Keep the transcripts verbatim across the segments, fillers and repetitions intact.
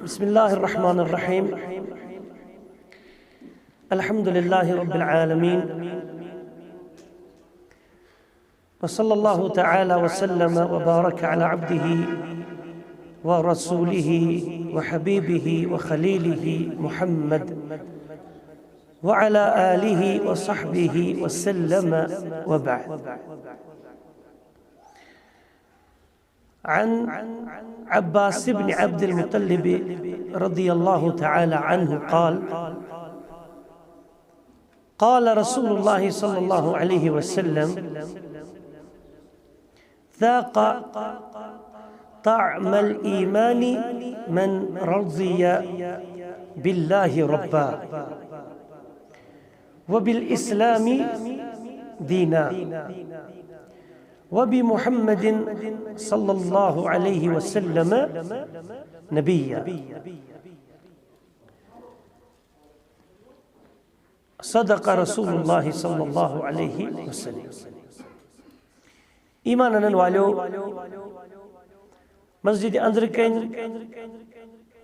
بسم الله الرحمن الرحيم. الحمد لله رب العالمين. وصلى الله تعالى وسلم وبارك على عبده ورسوله وحبيبه وخليله محمد وعلى آله وصحبه وسلم، وبعد. عن عباس بن عبد المطلب رضي الله تعالى عنه قال: قال رسول الله صلى الله عليه وسلم: ذاق طعم الإيمان من رضي بالله ربا، وبالإسلام دينا، وبمحمد صلى الله عليه وسلم نبيا. صدق رسول الله صلى الله عليه وسلم. ایمان انن والیو، مسجد اندر کن،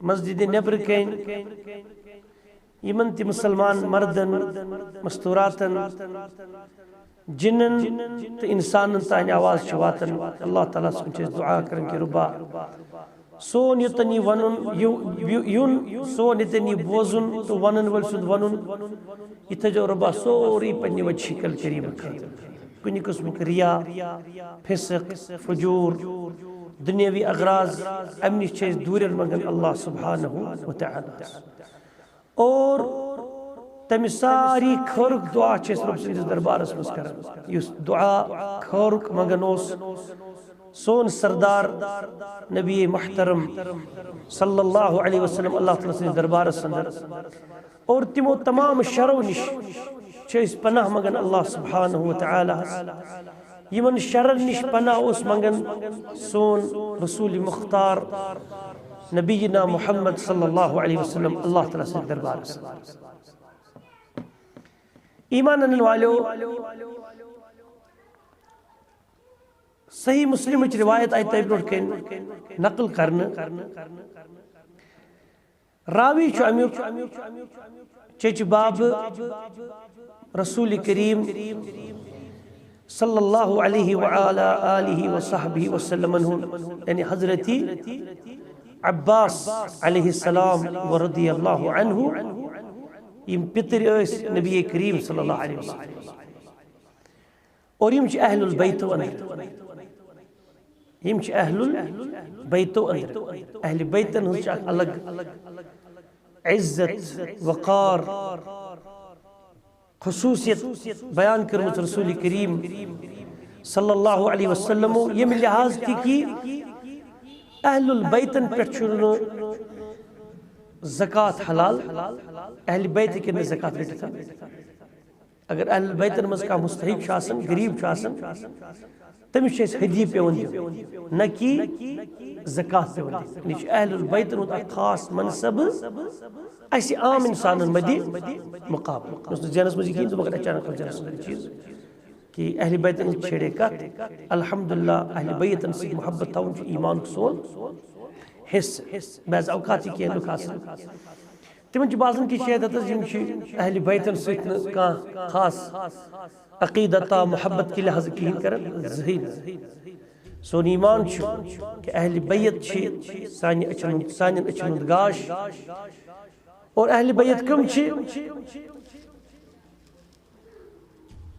مسجد نیبر کن، یمن تہِ مسلمان مردن، مستوراتن، جنن تہٕ انسانن تانۍ آواز چھِ واتان، اللہ تعالیٰ سُنٛد چھِ أسۍ دعا کران کہ ربا، سون یوٚتن یہِ ونُن، یہِ، یہِ، یُن، سون یوٚتن یہِ بوزُن تہٕ ونن وٲلۍ سُنٛد ونُن، یہِ تھٲیزیو ربا سورُے پننہِ وجہہِ کریٖم خٲطرٕ۔ کُنہِ قٕسمُک ریا، فسق، فجور، دنیاوی اغراض، امہِ نِش چھِ أسۍ دوٗرٮ۪ن منٛگان اللہ سبحانہ و تعالیٰ ہس۔ اور تمہِ ساری خٲرُک دعا چھِ أسۍ رۄب سٕنٛدِس دربارس منٛز کران۔ یُس دعا خٲرُک منٛگان اوس سون سردار نبی محترم صلی اللہ علیہ وسلم، اللہ تعالیٰ سٕنٛدِس دربارس اندر، اور تِمو تمام شرو نِش چھِ أسۍ پناہ منٛگان اللہ سبحانہ و تعالیٰ ہس۔ یِمن شرن نِش پناہ اوس منٛگان سون رسول مختار نبینا محمد صلی اللہ علیہ وسلم، اللہ تعالیٰ سٕنٛدِس دربارس۔ ایمان انن والیو، صحیح مسلمٕچ روایت آیہِ تۄہہِ برونٛٹھ کَنۍ نقل کرنہٕ۔ راوی چھُ امیُک چچہِ بابہٕ رسول کریم صلی اللہ علیہ وعلی آلہ وصحبہ وسلم ہُنٛد، یعنی حضرت عباس علیہ السلام و رضی اللہ عنہ، یِم پِتٕرۍ ٲسۍ نبی کریم صلی اللہ علیہ وسلم۔ اور یِم چھِ اہل البیتو اندر، یِم چھِ اہل البیتو اندر۔ اہل بیتن ہٕنٛز چھِ اکھ الگ عزت، وقار، خصوصیت بیان کٔرمٕژ رسول کریم صلی اللہ علیہ وسلم، ییٚمہِ لحاظ تہِ کہ اہل البیتن پٮ۪ٹھ چھُنہٕ زکوٰۃ حلال، اہل بیت ہیٚکن نہٕ زکوٰۃ رٔٹِتھ۔ اگر اہل بیتن منٛز کانٛہہ مستحق چھُ آسان، غریب چھُ آسان، تٔمِس چھُ اَسہِ ہدیہِ پٮ۪وان دیُن، نہ کہ زکوٰۃ پٮ۪وان دیُن۔ یہِ چھُ اہل البیتن ہُنٛد اکھ خاص منصب اَسہِ عام انسانن مدِ مقابلہٕ۔ مےٚ اوس نہٕ ذہنس منٛز یہِ کِہیٖنۍ، دوٚپُکھ اچانک اوس ذہنس منٛز یہِ چیٖز کہ اہل بیتن ہٕنٛز چھیڑے کتھ۔ الحمدللہ، اہل بیتن سۭتۍ محبت تھاوُن چھُ ایمانُک سون حصہٕ۔ بعض اوقات چھِ کینٛہہ لُکھ آسان، تِمن چھُ باسان کہ شاید ہتس یِم چھِ اہل بیتن سۭتۍ نہٕ کانٛہہ خاص عقیدت تہٕ محبت کہِ لحاظہٕ کِہیٖنۍ کران، زٕہٕے نہٕ۔ سون ایمان چھُ کہ اہل بیت چھِ سانہِ أچھن ہُنٛد، سانٮ۪ن أچھن ہُنٛد گاش۔ اور اہل بیت کم چھِ؟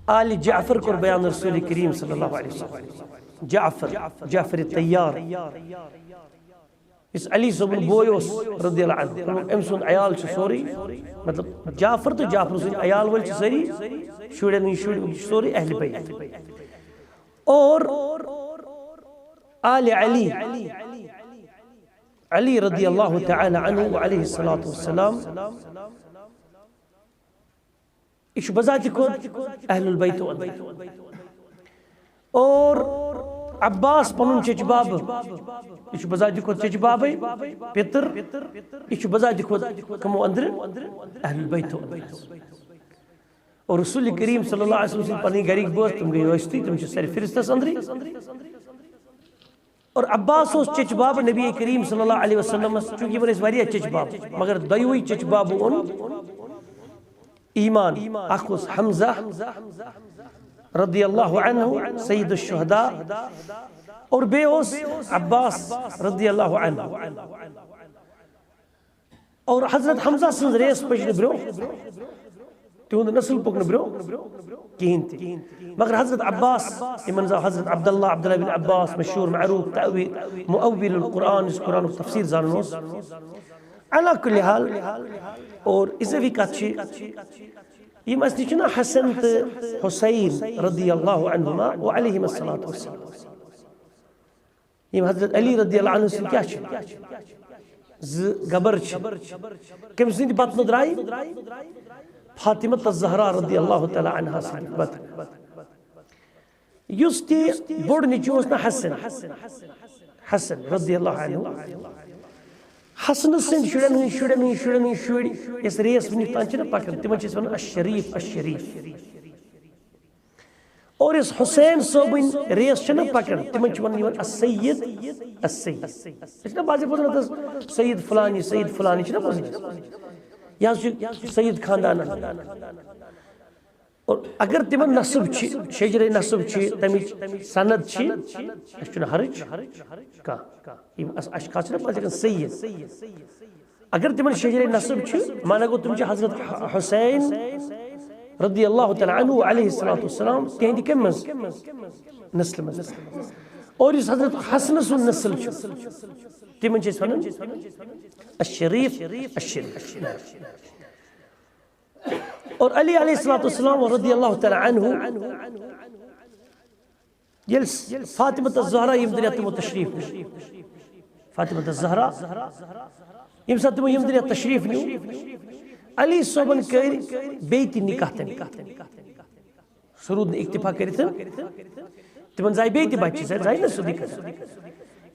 آل جعفر کوٚر بیان رسول کریم صلی اللہ علیہ وسلم۔ جعفر، جعفر طیار، یُس علی صٲبُن بوے اوس رضی اللہ عنہ، دوٚپُکھ، أمۍ سُنٛد عیال چھُ سورُے، مطلب، جعفر تہٕ جعفر سٕنٛدۍ عیال وٲلۍ چھِ سٲری، شُرٮ۪ن ہٕنٛدۍ شُرۍ، یِم چھِ سورُے اہل بیت۔ اور آل علی، علی رضی اللہ تعالیٰ عنہ و علیہ الصلوۃ والسلام، یہِ چھُ بذاتِ خود اہل البیتو اندر۔ اور عباس پنُن چچہِ بابہٕ، یہِ چھُ بذاتِ خود چچہِ بابے، پِتٕر، یہِ چھُ بذاتِ خود کمو اندر؟ اہل البیتو اندر۔ اور رسول کریم صلی اللہ علیہ وسلم سٕنٛدۍ پنٕنۍ گرِکۍ بٲژ، تِم گٔے ٲستی، تِم چھِ سرِ فہرستس اندرٕے۔ اور عباس اوس چچ باب نبی کریم صلی اللہ علیہ وسلمس، چونکہ یِمن ٲسۍ واریاہ چچ باب، مگر دۄیوٕے چچ بابو اوٚن ایمان۔ اکھ اوس حمزہ رضی اللہ عنہ، سید الشہداء، اور بیٚیہِ اوس عباس رضی اللہ عنہ۔ اور حضرت حمزہ سٕنٛز ریس پٔچ نہٕ برٛونٛہہ، تِہُنٛد نسل پوٚک نہٕ برٛونٛہہ کِہیٖنۍ تہِ۔ مگر حضرت عباس، یِمن زن حضرت عبداللہ، عبداللہ بن عباس، مشہوٗر معروٗف تأوی-، مؤول القرآن، یُس قرآنُک تفسیٖر زانان اوس۔ علی کل حال، اور اضٲفی کتھ چھِ، یِم اَسہِ نِش چھِنہ حسن تہٕ حسین رضی اللہ عنہما و علیہم الصلوۃ والسلام۔ یِم حضرت علی رضی اللہ عنہ سٕنٛدۍ کیٛاہ چھِ؟ زٕ گبر چھِ۔ کٔمۍ سٕنٛدِ بطنہٕ درٛاے؟ فاطمہ الزہرا رضی اللہ تعالیٰ عنہا سٕنٛدِ بطنہٕ۔ یُس تہِ بوٚڑ نیٚچوٗ اوس نہ حسن، حسن رضی اللہ عنہ، حسنہٕ سٕنٛدۍ شُرٮ۪ن ہٕنٛدۍ، شُرٮ۪ن ہٕنٛدۍ، شُرٮ۪ن ہٕنٛدۍ شُرۍ، یۄس ریس وٕنیُک تام چھِنہ پکان، تِمن چھِ أسۍ ونان الشریف، الشریف۔ اور یُس حسین صٲبٕنۍ ریس چھنہ پکان، تِمن چھِ ونان یِوان السید، السید۔ أسۍ چھِنہ بعضے بوزان حظ سید فلانی، سید فلانی چھِنہ بوزان؟ یہِ حظ چھُ سید خاندان۔ اور اگر تِمن نسب چھِ، شجرے نسب چھِ، تمِچ سند چھِ، اَسہِ چھُنہٕ حرج کانٛہہ۔ یِم اَس-، اشخاص چھِنہ پتہٕ لیکھان سید۔ اگر تِمن شجرے نسب چھُ، معنی گوٚو تِم چھِ حضرت حسین رضی اللہ تعالیٰ عنہ علیہ الصلوۃ والسلام، تِہنٛدِ کمہِ منٛز؟ نسلہِ منٛز۔ اور یُس حضرت حسن سُنٛد نسل چھُ، تِمن چھِ أسۍ ونان الشریف، الشریف۔ اور علی علیہ الصلوۃ والسلام رضی اللہ تعالیٰ عنہ، ییٚلہِ فاطمہ الزہرا ییٚمہِ دُنیا تِمو تشریف نیوٗ، فاطمہ الزہرا ییٚمہِ ساتہٕ تِمو ییٚمہِ دُنیا تشریف نیوٗ، علی صٲبن کٔرۍ بیٚیہِ تہِ نکاح تَمہِ پتہٕ۔ سُہ روٗد نہٕ اکتفا کٔرِتھ، تِمن زایہِ بیٚیہِ تہِ بچہِ، زایہِ، زایہِ نہ سیوٚدُے کتھ۔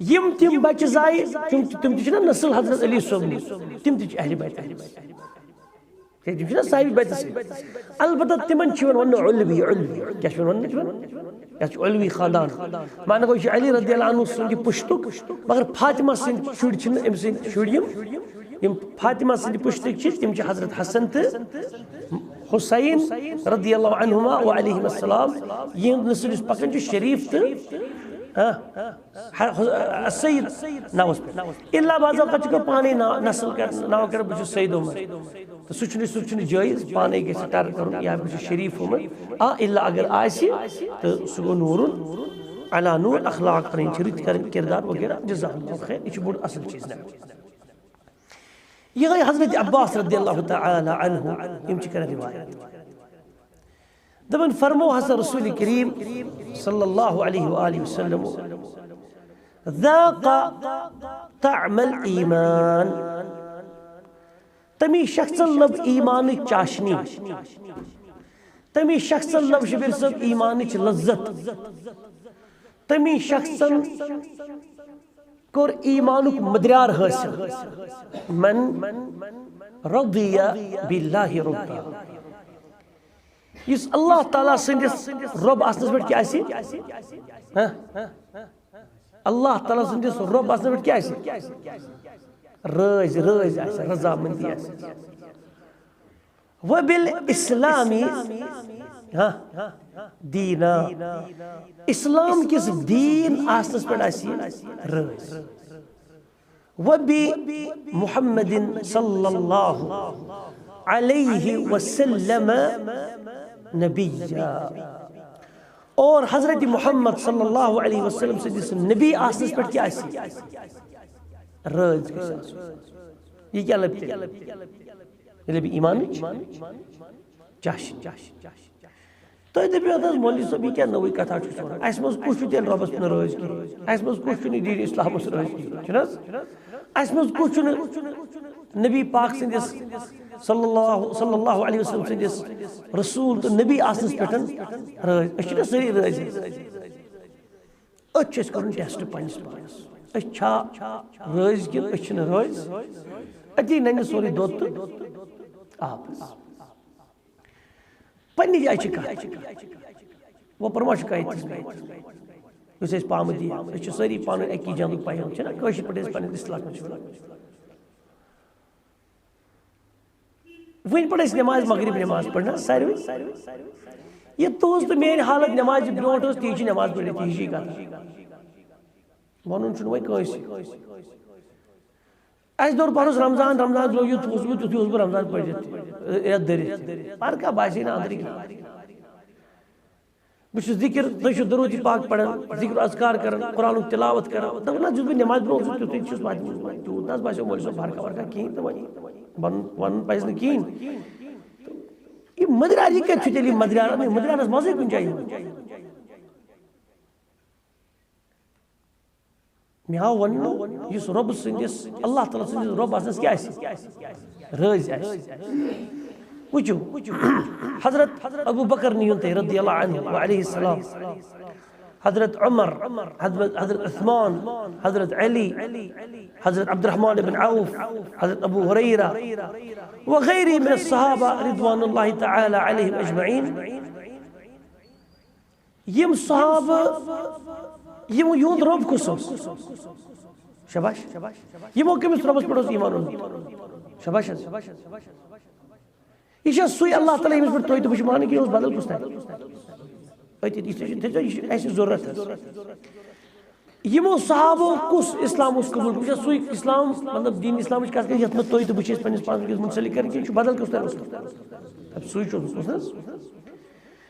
یِم تِم بچہِ زایہِ، تِم تہِ، تِم تہِ چھِنہ نسل حضرت علی صٲبنی، تِم تہِ چھِ اہل بیت۔ کیازِ تِم چھِنہ صاحبِ بیتس سۭتۍ۔ البتہ تِمن چھِ یِوان وننہٕ علوی، علوی۔ کیٛاہ چھِ یِوان وننہٕ؟ چھِ یِوان، یَتھ چھُ علوی خاندان۔ معنی گوٚو، یہِ چھُ علی رضی اللہ عنہ سُنٛد یہِ پُشتُک، مگر فاطمہ سٕنٛدۍ شُرۍ چھِنہٕ أمۍ سٕنٛدۍ شُرۍ یِم، یِم فاطمہ سٕنٛدِ پُشتٕکۍ چھِ، تِم چھِ حضرت حسن تہٕ حسین رضی اللہ عنہما و علیہم السلام۔ یِہُنٛد نسل یُس پکان چھُ شریف تہٕ، ہاں، ہ-، ہ-، السید ناوس پٮ۪ٹھ۔ الا بعض اوقات چھُ کانٛہہ پانے نا-، نسل کر-، ناو کران، "بہٕ چھُس سید عمر"۔ تہٕ سُہ چھُنہٕ، سُہ چھُنہٕ جٲیز، پانے گژھِ ٹر کرُن، یا "بہٕ چھُس شریف عمر"۔ آ، الا اگر آسہِ، تہٕ سُہ گوٚو نورن علی نور، اخلاق پنٕنۍ چھِ رٕتۍ کرٕنۍ، کردار وغیرہ۔ جزاک اللہ خیر، یہِ چھُ بوٚڑ اصل چیٖز نہ۔ یِہوٚے حضرت عباس رضی اللہ تعالیٰ عنہ، یِم چھِ کران روایت۔ دپان، فرمو ہسا رسول کریم صلی اللہ علیہ وآلہ وسلم، "ذاق طعم الایمان"، تمی شخصن لب ایمانٕچ چاشنی، تمی شخصن لب شبیر صٲب ایمانٕچ لذت، تمی شخصن کوٚر ایمانُک مدریار حٲصِل۔ من رضی باللہ ربا۔ یُس اللہ تعالیٰ سٕنٛدِس رۄب آسنس پٮ۪ٹھ کیٛاہ آسہِ؟ ہہ؟ اللہ تعالیٰ سٕنٛدِس رۄب آسنس پٮ۪ٹھ کیٛاہ آسہِ؟ رٲضۍ، رٲضۍ آسہِ، رضامندی آسہِ۔ وبالاسلام، ہاں، دینا۔ اسلام کِس دیٖن آسنس پٮ۪ٹھ آسہِ یہِ رٲضۍ۔ وبمحمد صلی اللہ علیہ وسلم نبیا۔ اور حضرت محمد صلی اللہ علیہ وسلم سٕنٛدِس نبی آسنس پٮ۪ٹھ کیٛاہ آسہِ؟ رٲضۍ گژھِ آسُن۔ یہِ کیٛاہ لبہِ تیٚلہِ؟ یہِ لبہِ ایمانٕچ چاشنی۔ تُہۍ دٔپِو، "اَدٕ حظ مولوی صٲب، یہِ کیٛاہ نٔوٕے کتھا چھُ سونان؟ اَسہِ منٛز کُس چھُ تیٚلہِ رۄبس کُن رٲضۍ کِہیٖنۍ؟ اَسہِ منٛز کُس چھُنہٕ دیٖن اسلامس رٲضۍ کِہیٖنۍ؟ چھُنہٕ حظ؟ اَسہِ منٛز کُس چھُنہٕ نبی پاک سٕنٛدِس صلی اللہ، صلی اللہ علیہ وسلم سٕنٛدِس رسول تہٕ نبی آسنس پٮ۪ٹھ رٲضۍ؟ أسۍ چھِنہ سٲری رٲضۍ؟" أتھۍ چھُ اَسہِ کَرُن ٹیسٹ پنٛنِس پانَس۔ أسۍ چھا رٲضۍ کِنہٕ أسۍ چھِنہٕ رٲضۍ؟ أتی نَنہِ سورُے دۄد تہٕ آب۔ پنٛنہِ جایہِ چھِ کَتھ۔ وۄپَر ما چھُ کانٛہہ ییٚتہِ؟ یُس أسۍ پامہٕ دِیہِ، أسۍ چھِ سٲری پانہٕ ؤنۍ اَکی جنٛدُک پَیوند، چھِنہ کٲشِر پٲٹھۍ أسۍ پنٛنِس اصطلاحس منٛز چھِ وَنان۔ وۄنۍ پَرِ أسۍ نٮ۪ماز، مغرب نٮ۪ماز پَرِ نہ ساروٕے۔ یہِ تُہٕنٛز تہٕ میٛٲنۍ حالت نٮ۪مازِ برونٛٹھ ٲس، تی چھِ نٮ۪ماز پٔرِتھ، یہِ چھِ کَتھ۔ وَنُن چھُنہٕ وۄنۍ کٲنٛسہِ۔ اَسہِ دوٚر پَرُس رمضان، رمضان درٛوٚگ یُتھ اوسمُت، تیُتھُے اوسُس بہٕ رمضان پٔرِتھ، رٮ۪تھ دٔرِتھ۔ پَرٕ کانٛہہ باسے نہٕ أنٛدرٕ کِہیٖنۍ۔ بہٕ چھُس ذِکِر، تُہۍ چھِو درود پاک پَران، ذِکر اذکار کَران، قرآنُک تِلاوت کَران۔ دوٚپُن، نہ، یُس بہٕ نٮ۪مازِ برونٛہہ اوسُس، تیُتھُے چھُس پَتہٕ تیوٗت نہ حظ باسیو مولوی صٲب فرقہ ورقہ کِہیٖنۍ تہٕ وۄنۍ وَنُن، وَنُن پَزِ نہٕ کِہیٖنۍ۔ تہٕ یہِ مٔدریٛار، یہِ کَتہِ چھُ تیٚلہِ یہِ مٔدریٛار؟ یہِ مٔدریٛارَس منٛزٕے کُنہِ جایہِ۔ مےٚ آو وننہٕ، یُس رۄب سٕنٛدِس، اللہ تعالیٰ سٕنٛدِس رۄب آسنَس کیٛاہ آسہِ؟ رٲضۍ آسہِ۔ وٕچھِو، حضرت ابو بکر نِیُن تۄہہِ رضی اللہ عنہ و علیہ السلام، حضرت عمر، حضرت، حضرت عثمان، حضرت علی، حضرت عبد الرحمن بن عوف، حضرت ابو ہریرہ وغیرہ من الصحابہ رضوان اللہ تعالیٰ علیہم اجمعین۔ یِم صحابہٕ، یِم یِہُنٛد رۄب کُس اوس؟ شاباش۔ یِمو کٔمِس رۄبَس پٮ۪ٹھ اوس ایٖمان اوٚنمُت؟ شاباش حظ۔ یہِ چھا سُے اللہ تعالیٰ ییٚمِس پٮ۪ٹھ تُہۍ تہٕ بہٕ چھِ مانان کہِ یہِ اوس بدل کُس تانۍ؟ أتی، یہِ چھُ، یہِ چھُ اَسہِ ضروٗرت حظ۔ یِمو صحابو کُس اسلام اوس قبول؟ یہِ چھا سُے اسلام، مطلب، دین اسلامٕچ کتھ کٔرِتھ، یتھ منٛز تُہۍ تہٕ بہٕ چھِ أسۍ پننِس پانس وٕنکیٚس منسلک کران، کِنہٕ چھُ بدل کُس تۄہہِ اوسمُت؟ دَپ، سُے چھُ اوسمُت، اوس نہ حظ؟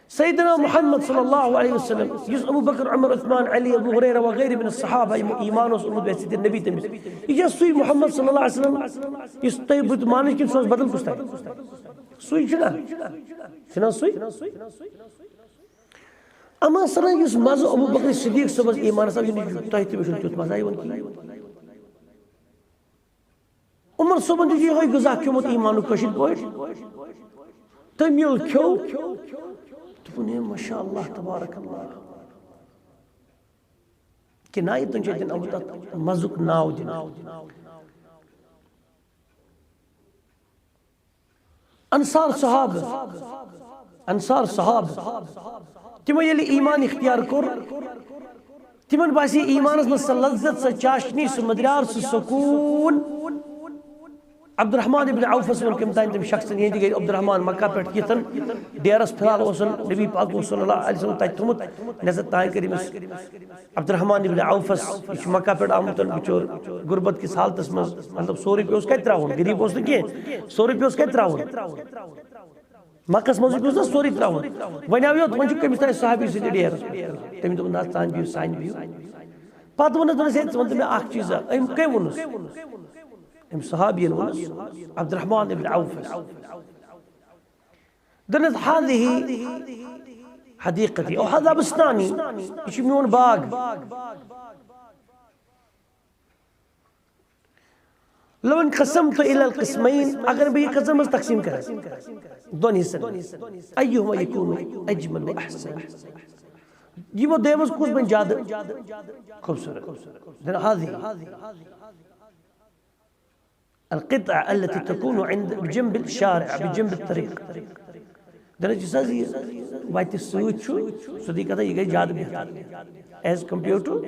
سیدنا محمد صلی اللہ علیہ وسلم، یُس ابو بکر، عمر، عثمان، علی، ابو ہریرہ وغیرہ من الصحابہ، یِمو ایمان اوس اوٚنمُت بیٚیہِ سۭتۍ نبی تٔمِس، یہِ چھا سُے محمد صلی اللہ علیہ وسلم، یُس تۄہہِ بہٕ تہِ مانٕچ، کِنہٕ سُہ اوس بدل کُس تۄہہِ؟ سُے چھُنہ؟ چھُنہ سُے؟ اما سرا یُس مزٕ ابو بکر صدیق صٲبس ایمانس آو، یہِ نہٕ تۄہہِ تہِ وٕچھُن تیُتھ مزٕ آیہِ یِوان کِہیٖنۍ۔ عمر صٲبن تہِ چھُ یِہوٚے غذا کھیوٚمُت ایمانُک کٲشِر پٲٹھۍ۔ تہٕ میوٚل کھیوٚو۔ دوٚپُن، ہے، ماشاء اللہ، تبارک اللہ۔ کنایتن چھُ اَتٮ۪ن آمُت تَتھ مزُک ناو دِنہٕ۔ انصار صحابہٕ، انصار صحابہٕ، تِمو ییٚلہِ ایمان اختیار کوٚر، تِمن باسے ایمانس منٛز سۄ لذت، سۄ چاشنی، سُہ مٔدریار، سُہ سکوٗن۔ عبدالرحمان ابن عوفس ووٚن کٔمۍ تام تٔمۍ شخصن، یِہنٛدِ گرِ عبدالرحمان مکہ پٮ۪ٹھ یِتھن ڈیرس فی الحال اوسن نبی پاک صلی اللہ علیہ وسلم تتہِ تھوٚمُت، نظر تانۍ کٔر أمِس عبدالرحمان ابن عوفس، یہِ چھُ مکہ پٮ۪ٹھ آمُت بچور غربت کِس حالتس منٛز، مطلب سورُے پیوس کتہِ ترٛاوُن، غریب اوس نہٕ کینٛہہ، سورُے پیوس کتہِ ترٛاوُن؟ مکس منٛز پیوس نا سورُے ترٛاوُن۔ وۄنۍ آو یوت، وۄنۍ چھُ کٔمِس تام صحابی سۭتۍ ڈیرس پٮ۪ٹھ۔ تٔمۍ دوٚپ، نہ حظ، تانۍ بِہِو، سانہِ بِہِو۔ پتہٕ ووٚنُس، دوٚپنس، ہے، ژٕ وَن تہٕ مےٚ اکھ چیٖزا، أمۍ کٔمۍ ووٚنُس؟ أمۍ صحابین ووٚنُس، عبدالرحمان ابن عوفس۔ دوٚپنس، هذه حديقتي أو هذا بستاني، یہِ چھُ میون باغ۔ لو انقسمت إلى القسمين، اگر بہٕ یہِ کٔژن منٛز تقسیٖم کرٕ، دۄن حصن منٛز، أيهما يكون أجمل وأحسن، یِمو دۄیو منٛز کُس بنہِ زیادٕ خوٗبصوٗرت؟ دوٚپُن، هذه القطعة التي تكون عند، بجنب الشارع، بجنب الطريق۔ دَپان، یُس حظ یہِ وَتہِ سۭتۍ چھُ، سیوٚدُے کَتھا، یہِ گژھِ زیادٕ بہتر as compare to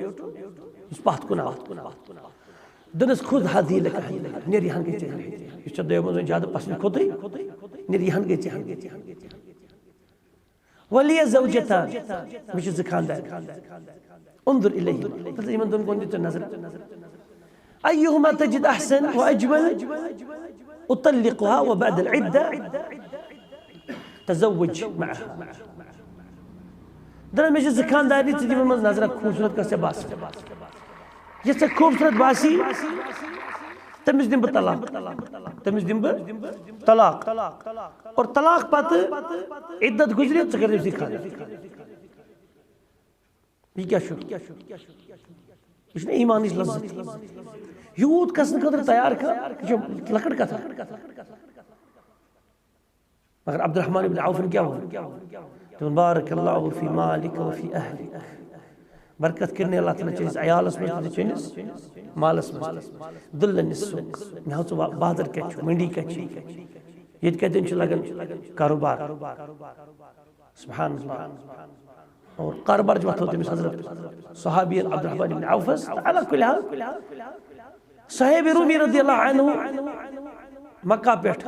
یُس پَتھ کُن آو۔ دوٚپنَس، خذ هذه لك، نیر، یہِ ہن گٔے ژےٚ ہن۔ یُس ژےٚ دۄیو منٛز وۄنۍ زیادٕ پسنٛد کھوٚتُے، نیر، یہِ ہن گٔے ژےٚ ہن۔ ولي زوجتان، مےٚ چھِ زٕ خاندار۔ انظر إليهما، تہٕ یِمن دۄن کُن دِ ژٕ نظر۔ أيهما تجد أحسن وأجمل أطلقها وبعد العدة تزوج معها۔ دَپان، مےٚ چھِ زٕ خاندارنہِ، ژٕ دِ یِمن منٛز نظرہ، خوٗبصوٗرت کۄس ژےٚ باسہِ۔ یۄس ژےٚ خوٗبصوٗرت باسی، تٔمِس دِمہٕ بہٕ طلاق۔ تٔمِس دِمہٕ بہٕ طلاق۔ اور طلاق پتہٕ عدت گُزرِ، ژٕ کر تٔمِس سۭتۍ خانٛدر۔ یہِ کیٛاہ چھُ؟ یہِ چھُنہٕ ایٖمانٕچ لذت۔ یوٗت گژھنہٕ خٲطرٕ تیار کانٛہہ، یہِ چھِ لۄکٕٹ کتھا۔ مگر عبدالرحمن ابن عوفن کیٛاہ ووٚن؟ دوٚپُن، بارک اللہ فی مالک و فی اہلک۔ برکت کٔرِنۍ اللہ تعالیٰ چٲنِس عیالس منٛز تہٕ چٲنِس مالس منٛز تہِ۔ دلنی السوق، مےٚ ہاو ژٕ با-، بازر کتہِ چھُ، منڈی کتہِ چھِ، ییٚتہِ کتٮ۪ن چھُ لگان کاروبار۔ سبحان اللہ۔ اور کاربار چھُ وۄتھان تٔمِس حضرت صحابی عبدالرحمن ابن عوفس۔ تہٕ علی کل حال، صہیب رومی رضی اللہ عنہ مکہ پٮ۪ٹھ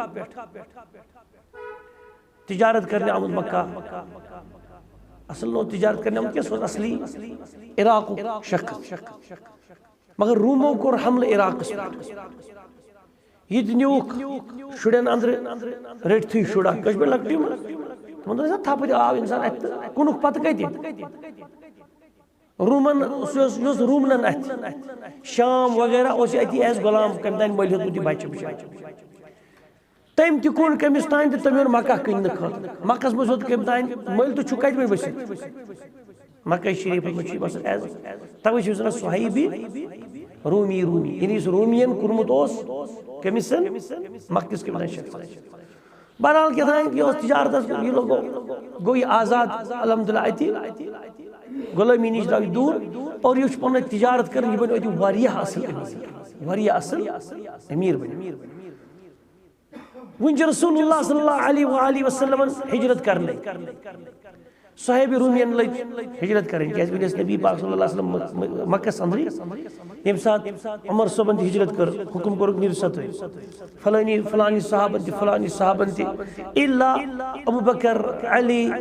تجارت کرنہِ آمُت مکہ۔ اصل نہٕ اوس تجارت کرنہِ آمُت کینٛہہ، سُہ اوس اصلی عراقُک شخص۔ مگر رومو کوٚر حملہٕ عراقس پٮ۪ٹھ۔ یہِ تہِ نیوٗکھ شُرٮ۪ن اندرٕ، رٔٹتھٕے شُرا، کٲشِر پٲٹھۍ لۄکٹی منٛز۔ تِمن دوٚپ، "ہے، تھپھ دِ، آو انسان اتہِ تہٕ کُنُکھ پتہٕ کتہِ؟" رومن، سُہ اوس، یہِ اوس رومنن اتھِ۔ شام وغیرہ اوس یہِ اتی ایز غلام، کٔمۍ تانۍ مٔلۍ ہیوٚتمُت یہِ بچہِ بچارٕ۔ تٔمۍ تہِ کوٚن کٔمِس تانۍ تہٕ تٔمۍ اوٚن مکہ کٕننہٕ خٲطرٕ۔ مکس منٛز ہیوٚت کٔمۍ تانۍ مٔلۍ تہٕ چھُ کتہِ وۄنۍ ؤسِتھ؟ مکہ شریفس منٛز چھُ یہِ بسان ایز، توے چھُ یہِ وَنان صہیبی رومی، رومی، یعنی یُس رومین کوٚرمُت اوس کٔمِس؟ مکہ کِس کٔمِس تانۍ شخصس۔ بہرحال کیٛاہ تام یہِ اوس تجارتس، یہِ لوٚگ، گوٚو یہِ آزاد الحمدللہ اتی، غلٲمی نِش درٛاو یہِ دوٗر، اور یہِ چھُ پنٕنۍ تجارت کران، یہِ بنیو اَتہِ واریاہ اصل امیر، واریاہ اصل امیر بنیو۔ وۄنۍ چھِ رسول اللہ صلی اللہ علیہ وآلہ وسلمن ہجرت کرنٕے۔ صہیب رومین لٔج ہجرت کرٕنۍ، کیازِ وۄنۍ ٲسۍ نبی پاک صلی اللہ علیہ وسلم م-، م-، مکس اندرٕے۔ ییٚمہِ ساتہٕ عمر صٲبن تہِ ہجرت کٔر، حکم کوٚرُکھ، "نیٖرِو سا تُہۍ۔" فلٲنی، فلانی صحابن تہِ، فلانی صحابن تہِ، الا ابو بکر، علی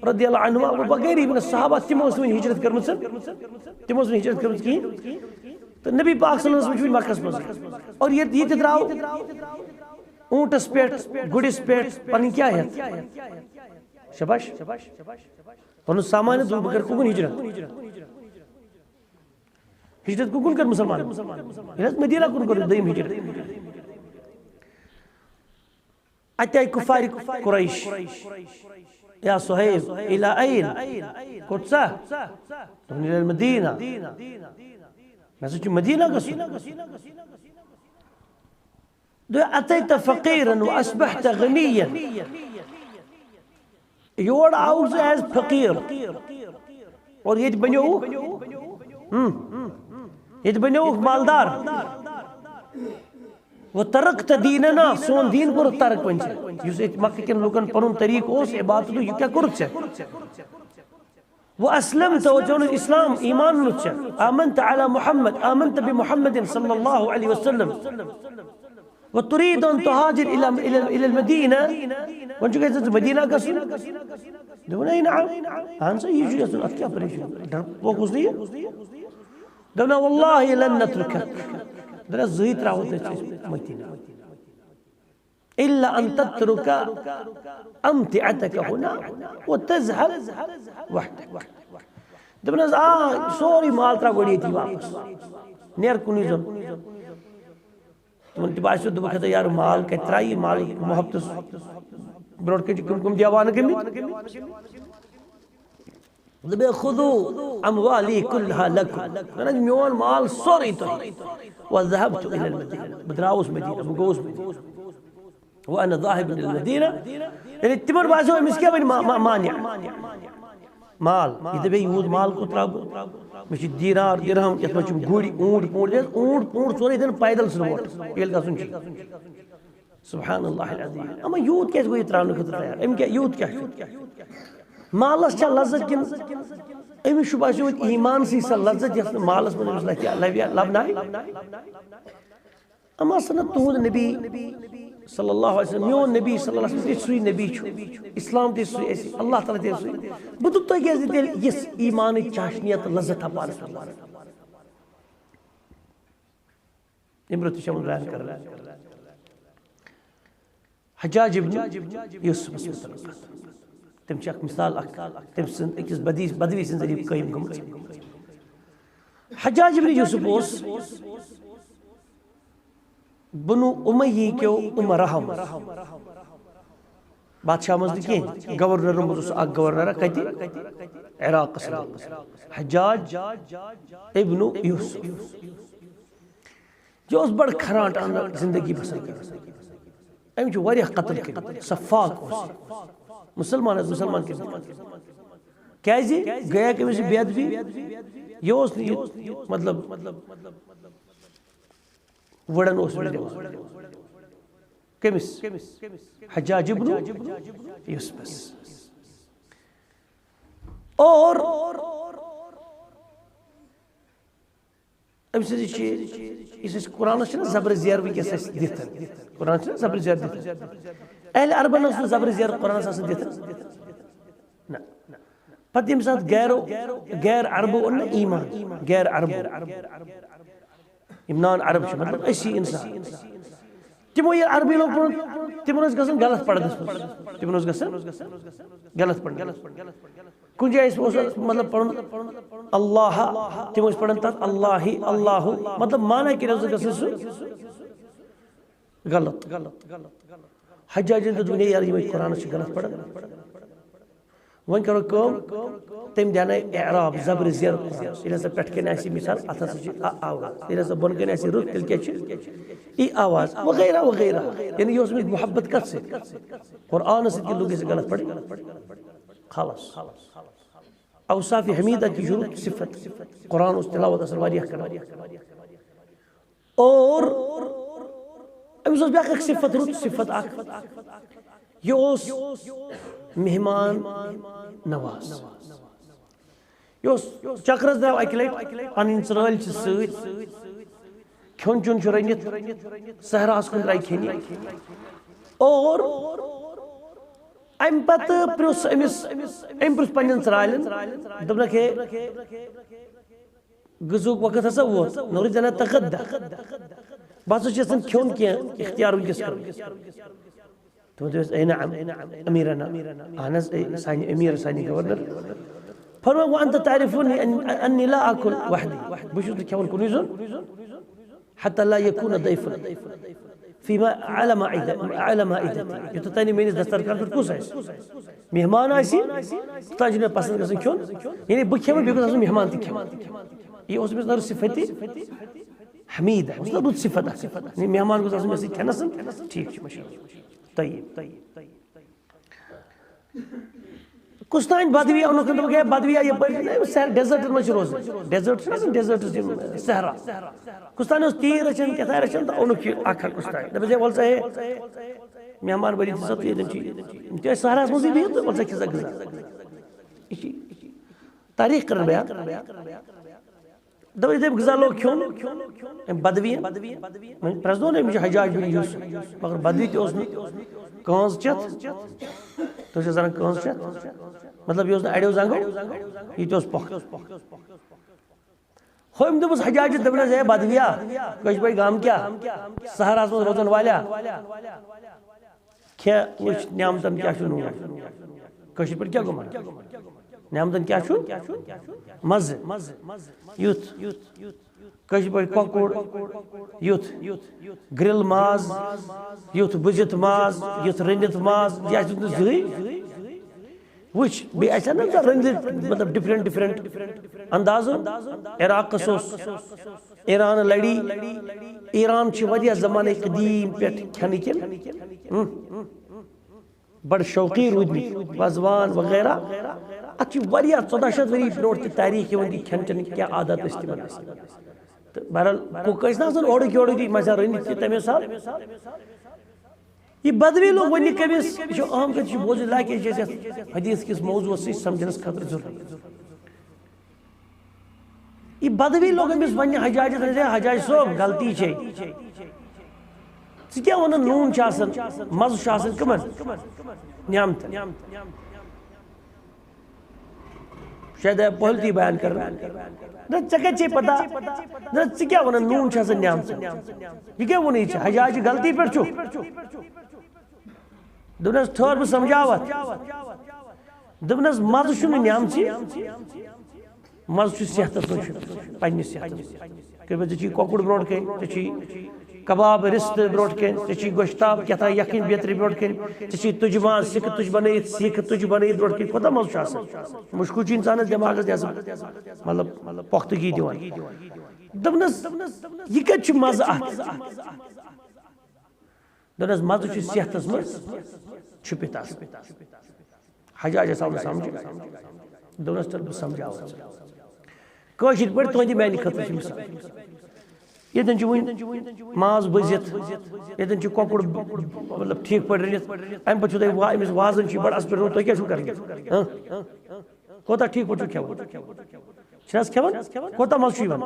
رضی اللہ عنہ، ابو بکر ابن صحابہ، تِمو ٲس وۄنۍ ہجرت کٔرمٕژ، تِمو ٲس نہٕ ہجرت کٔرمٕژ کِہیٖنۍ۔ تہٕ نبی پاک صلی اللہ علیہ وسلم چھُ وۄنۍ مکس منٛز، اور یہِ، یہِ تہِ درٛاو اوٗنٹس پٮ۪ٹھ، گُرِس پٮ۪ٹھ، پنٕنۍ کیٛاہ ہٮ۪تھ؟ شاباش۔ پنُن سامان ہٮ۪تھ دوٚپ، "بہٕ کرٕ کُکُن ہجرت؟" ہجرت کُکُن کٔر مسلمان؟ ییٚلہِ حظ مدینہ کُن کٔر دوٚیِم ہجرت۔ اَتہِ آیہِ کُفارِ قریش، "یا صہیب، الی عین؟" کوٚت سا؟ دوٚپُن، "الی المدینہ، مےٚ ہسا چھُ مدینہ گژھُن۔" دوٚپُن، "اتیت فقیرا و اصبحت غنیا۔" یور آوُکھ ژٕ ایز فقیٖر، اور ییٚتہِ بنیووُکھ، ہم، ییٚتہِ بنیووُکھ مالدار۔ "و ترکت دیننا"، سون دیٖن کوٚرُتھ ترک وۄنۍ ژےٚ۔ یُس ییٚتہِ مکہ کٮ۪ن لُکن پنُن طریٖقہٕ اوس عبادتُک، یہِ کیٛاہ کوٚرُتھ ژےٚ؟ "و اسلمت"، اور ژےٚ اوٚنُتھ اسلام، ایمان اوٚنُتھ ژےٚ۔ "آمنت علی محمد، آمنت بمحمد صلی اللہ علیہ وسلم۔ و ترید ان تہاجر الی، الی، الی المدینہ"، وۄنۍ چھُکھ یژھان ژٕ مدینہ گژھُن؟ دوٚپُن، "اے نعم، اہن سا، یہِ چھُ یژھُن، اتھ کیٛاہ پریشٲنی؟ ڈرپوک اوس نہٕ یہِ؟" دوٚپُن، "واللہ لن نترکک"، دوٚپُن، "زٕہٕے ترٛاوو نہٕ أسۍ مدینہ۔ الا ان تترک امتعتک ہنا و تذهب وحدک"۔ دوٚپُن حظ، "آ، سورُے مال ترٛاو گۄڈٕ ییٚتی واپس، نیر کُنُے زوٚن۔" تِمن تہِ باسیو، دوٚپُکھ، "ہتا یارٕ، مال کتہِ ترٛایہِ؟ مال محبتس برونٛٹھ کنہِ چھِ کٕم کٕم دیوانہٕ گٔمٕتۍ۔" دوٚپُن، "خذوا اموالی کلها لکم"، وَنان، "میون مال سورُے تۄہہِ۔" "وذهبت الی المدینہ"، بہٕ درٛاوُس مدینہ، بہٕ گوٚوُس مدینہ۔ "وانا ذاهب الی المدینہ"، یعنی تِمن باسیو أمِس کیٛاہ وۄنۍ ما-، ما-، مانع۔ مال، یہِ دَپہِ، "یوٗت مال کوٚت ترٛاوٕ بہٕ؟ مےٚ چھِ دینار، درہم، یَتھ منٛز چھِ گُرۍ، اوٗنٹ، پوٗنٹ"، اوٗنٹ، پوٗنٹ سورُے دِن پیدل ژھٕنہٕ ووٹ، ییٚلہِ گژھُن چھُ۔ سبحان اللہ العظیم۔ اما یوٗت کیٛازِ گوٚو یہِ ترٛاونہٕ خٲطرٕ تیار؟ أمۍ کیٛاہ، یوٗت کیٛاہ چھُ؟ مالس چھا لذت کِنہٕ أمِس چھُ باسیومُت ایٖمان سٕے سۄ لذت، یۄس نہٕ مالس منٛز أمِس لَگہِ، لَبہِ، لَبنایہِ؟ اما سنت تُہُنٛد نبی صلی اللہ علیہ وسلم، میون نبی صلی اللہ علیہ وسلم تہِ سُے نبی چھُ، اسلام تہِ سُے اَسہِ، اللہ تعالیٰ تہِ سُے۔ بہٕ دوٚپ تۄہہِ کیٛازِ تیٚلہِ یِژھ ایٖمانٕچ چاشنی تہٕ لذت ہا پانس منٛز؟ ییٚمہِ برٛونٛہہ تہِ چھِ یِمن بیان کران۔ حجاج ابن یوسفس متعلق۔ تٔمۍ چھِ اکھ مثال، اکھ تٔمۍ سٕنٛز أکِس بدی، بدوی سٕنٛز ذٔریعہٕ قٲیِم گٔمٕژ۔ حجاج ابن یوسف اوس بنو امیہ کیو امراہو منٛز، بادشاہ منٛز نہٕ کینٛہہ، گورنرو منٛز اوس اکھ گورنر، کتہِ؟ عراقس منٛز۔ حجاج ابن یوسف۔ یہِ اوس بڑٕ کھرانٹانہٕ زندگی بسر کران۔ أمۍ چھُ واریاہ قتل کٔرمٕتۍ، سفاک اوس۔ مسلمان ٲسۍ مسلمان کٔرمٕتۍ۔ کیازِ؟ گٔیکھ أمِس یہِ بے ادبی؟ یہِ اوس نہٕ یہِ، مطلب، وُڑن اوس نہٕ دِوان۔ کٔمِس؟ حجاج ابن یوسفس۔ اور أمۍ سٕنٛز یہِ چھِ، یُس أسۍ قرآنَس چھِنہ زبر زیر وٕنکیٚس اَسہِ دِتھ، قرآن چھِنہ زبر زیر دِتھ، اہل عربن اوس نہٕ زبر زیر قرآنَس آسان دِتھ۔ نہ۔ پتہٕ ییٚمہِ ساتہٕ غیرو، غیر عربو اوٚن نہ ایمان، غیر عربو، یِم نان عرب چھِ، مطلب أسی انسان، تِمو ییٚلہِ عربی لوگ پرُن، تِمن اوس گژھان غلط پرنس منٛز، تِمن اوس گژھان غلط پرنس۔ کُنہِ جایہِ اوس مطلب پرُن اللہ، تِم ٲسۍ پران تتھ اللہ، اللہ، مطلب معنی کیٛاہ اوس گژھان سُہ غلط۔ حجاجن دیُت وۄنۍ یارٕ یِمے قرآنس چھِ غلط پران۔ وۄنۍ کرو کٲم، تٔمۍ دیانٲے اعراب، زبر زیر قرآنس۔ ییٚلہِ ہسا پٮ۪ٹھ کَنہِ آسہِ مثال، اتھ ہسا چھِ آ آواز۔ ییٚلہِ ہسا بۄنہٕ کَنہِ آسہِ رُت، تیٚلہِ کیٛاہ چھِ؟ ای آواز وغیرہ وغیرہ۔ یعنی یہِ اوس أمِس محبت کتھ سۭتۍ؟ قرآنس سۭتۍ کہِ لوٚگ أسۍ غلط پرٕنۍ۔ خلاص۔ اوصاف حمیدہ کہِ چھُ رُت صفت۔ قرآن اوس تلاوت اصل واریاہ کران۔ اور أمِس اوس بیٛاکھ اکھ صفت، رُت صفت اکھ۔ یہِ اوس مہمان نواز۔ یہِ اوس چکرس درٛاو اکہِ لٹہِ، پنٕنۍ ژرٲلۍ چھِ سۭتۍ، کھیوٚن چیوٚن چھُ رٔنِتھ، صحراہس کُن درٛاے کھیٚنہِ۔ اور امہِ پتہٕ پرٛژھ أمِس، أمۍ پرٛژھ پننٮ۪ن ژرٛالٮ۪ن، دوٚپنکھ، ہے، غذہُک وقت ہسا ووت، نوری زنہ تغدہ۔ بہٕ ہسا چھُس یژھان کھیوٚن کینٛہہ، اختیار وٕنکیٚس کرُن۔ تِمو دوٚپُس، اے نعم، امیرنا۔ اہن حظ، اے سانہِ امیر، سانہِ گورنر۔ فرموو، وانت تعرفونی ان، انی لا آکل وحدی۔ بہٕ چھُس نہٕ کھٮ۪وان کُنُے زوٚن۔ حتی لا یکون ضیفا فی ما اعلی مائدتی، یوٚتتھ تانۍ میٲنِس دسترخوانس پٮ۪ٹھ کُس آسہِ؟ مہمان آسہِ، توٚتام چھُ مےٚ پسند گژھان کھیوٚن۔ یعنی بہٕ کھٮ۪مہٕ، بیٚیہِ گوٚژھ آسُن مہمان تہِ کھٮ۪وان۔ یہِ اوس أمِس ناو صفت حمید، اوس نہ رُت صفت اکھ۔ یعنی مہمان گوٚژھ آسُن مےٚ سۭتۍ کھٮ۪نس۔ ٹھیٖک چھُ، ماشاءاللہ۔ طیب۔ کُس تام بدوی اوٚنُکھ، دوٚپُکھ، ہے بدویا، یپٲرۍ چھِنہ یِم سہر-، ڈیزٲرٹن منٛز چھِ روزان۔ ڈیزٲرٹ چھِنہ آسان، ڈیزٲرٹس یِم صحرا۔ کُس تام اوس تیٖر رچھان، کیٛاہ تام رچھان، تہٕ اوٚنُکھ یہِ اکھ اکھ کُس تام۔ دوٚپُس، ہے وَلہٕ سا، ہے مہمان بٲری دِژ سا تُہۍ ییٚتٮ۪ن چیٖز۔ یہِ چھِ أسۍ صحراہس منٛزٕے بِہِتھ، تہٕ وَلہٕ سا کھےٚ سا غذا۔ یہِ چھِ تاریخ کران بیان۔ دوٚپُن، یِتھُے أمۍ غذا لوگ کھیوٚن، أمۍ بدوی، وۄنۍ پرٛزنوو نہٕ أمِس یہِ حجاج بن یوسف، مگر بدوی تہِ اوس نہٕ کٲنٛز چٮ۪تھ۔ تُہۍ چھِو زَنان کٲنٛز چٮ۪تھ؟ مطلب، یہِ اوس نہٕ اَڑیو زنٛگو، یہِ تہِ اوس پۄختہٕ۔ ہُمۍ دوٚپُس حجاجس، دوٚپنس، ہے بدویا، کٲشِر پٲٹھۍ گام کیٛاہ؟ صحراہس منٛز روزن والیا، کھےٚ وٕچھ نعمتن کیٛاہ چھُ نوٗن۔ کٲشِر پٲٹھۍ کیٛاہ گوٚو وَنان؟ نعمتن کیٛاہ چھُ؟ مَزٕ۔ یُتھ۔ کٲشِر پٲٹھۍ کۄکُر۔ یُتھ۔ گرِل ماز۔ یُتھ بُزِتھ ماز۔ یُتھ رٔنِتھ ماز۔ یہِ آسہِ نہٕ زٕہٕے۔ وٕچھ، بیٚیہِ آسہِ ہا نہ رٔنِتھ، مطلب، ڈفرنٹ ڈفرنٹ اندازو۔ عراقس اوس ایران لڑی۔ ایران چھِ واریاہ زمانَے قدیٖم پٮ۪ٹھ کھٮ۪نہٕ کٮ۪ن، اۭں، بڑٕ شوقیٖن روٗدمٕتۍ، وازوان وغیرہ۔ اَتھ چھِ واریاہ، ژۄداہ شیٚتھ ؤری برونٛٹھ تہِ تاریٖخ یِوان، یہِ کھٮ۪ن چٮ۪ن کیٛاہ عادت ٲسۍ تِمن آسان۔ تہٕ بہرحال، کُک ٲسۍ نہ آسان اورٕکۍ یورٕکۍ، یہِ مَزٕ رٔنِتھ تہِ تَمے ساتہٕ۔ یہِ بدوی لوگ وۄنۍ کٔمِس؟ یہِ چھُ اہم کتھ، یہِ چھُ بوزُن لایق، یہِ چھِ اَسہِ یَتھ حدیث کِس موضوعس سۭتۍ سمجھنس خٲطرٕ ضروٗری۔ یہِ بدوی لوگ أمِس وَننہِ حجاجس، ہے حجاج صٲب، غلطی چھے۔ ژٕ کیٛاہ وَنان، نوٗن چھُ آسان، مَزٕ چھُ آسان کٕمن؟ نعمتن۔ شاید آیہِ پہلتی بیان کرنہٕ۔ نہ، ژےٚ کتہِ چھے پتہ؟ نہ، ژٕ کیٛاہ وَنان، نوٗن چھُ آسان نعمتن؟ یہِ کیٛاہ ووٚنُے ژےٚ؟ حجاج چھُ غلطی پٮ۪ٹھ چھُ۔ دوٚپنس، ٹھٔہر، بہٕ سمجھاوتھ۔ دوٚپنس، مَزٕ چھُنہٕ نعمژٕے، مَزٕ چھُ صحتس منٛز، چھُ پننِس صحتس منٛز۔ کٔرۍ مےٚ ژےٚ چھی کۄکُر برونٛٹھ کَنہِ، ژےٚ چھی کباب رِستہٕ برونٛٹھ کَنہِ، ژےٚ چھی گۄشتاب کیٛاہ تام یَکھٕنۍ بیترِ برونٛٹھ کَنہِ، ژےٚ چھی تُجہِ ماز، سِکہٕ تُجہِ بَنٲیِتھ، سیٖکھٕ تُجہِ بَنٲیِتھ برونٛٹھ کَنہِ۔ کوٗتاہ مَزٕ چھُ آسان؟ مُشکُل چھُ اِنسانَس دٮ۪ماغَس نٮ۪صٕب، مطلب، پۄختگی دِوان۔ دوٚپنَس، یہِ کَتہِ چھُ مَزٕ اَتھ؟ دوٚپنَس، مَزٕ چھُ صحتَس منٛز چھُپِتھ آسان۔ حجاجس آو نہٕ سمجھ۔ دوٚپنس، تیٚلہِ بہٕ سمجھاوٕ ژےٚ۔ کٲشِر پٲٹھۍ تُہنٛدِ میانہِ خٲطرٕ چھِ مثال۔ ییٚتٮ۪ن چھُ وُنہِ ماز بٔزِتھ، ییٚتٮ۪ن چھُ کۄکُر ب-، ب-، مطلب ٹھیٖک پٲٹھۍ رٔنِتھ، اَمہِ پتہٕ چھُو تۄہہِ وا-، أمِس وازن چھُ یہِ بڑٕ اَصٕل پٲٹھۍ روٚنمُت، تُہۍ کیٛاہ چھُو کران؟ ہاں؟ کوتاہ ٹھیٖک پٲٹھۍ چھُ کھٮ۪وان؟ چھِ حظ کھٮ۪وان؟ کوتاہ مَزٕ چھُ یِوان؟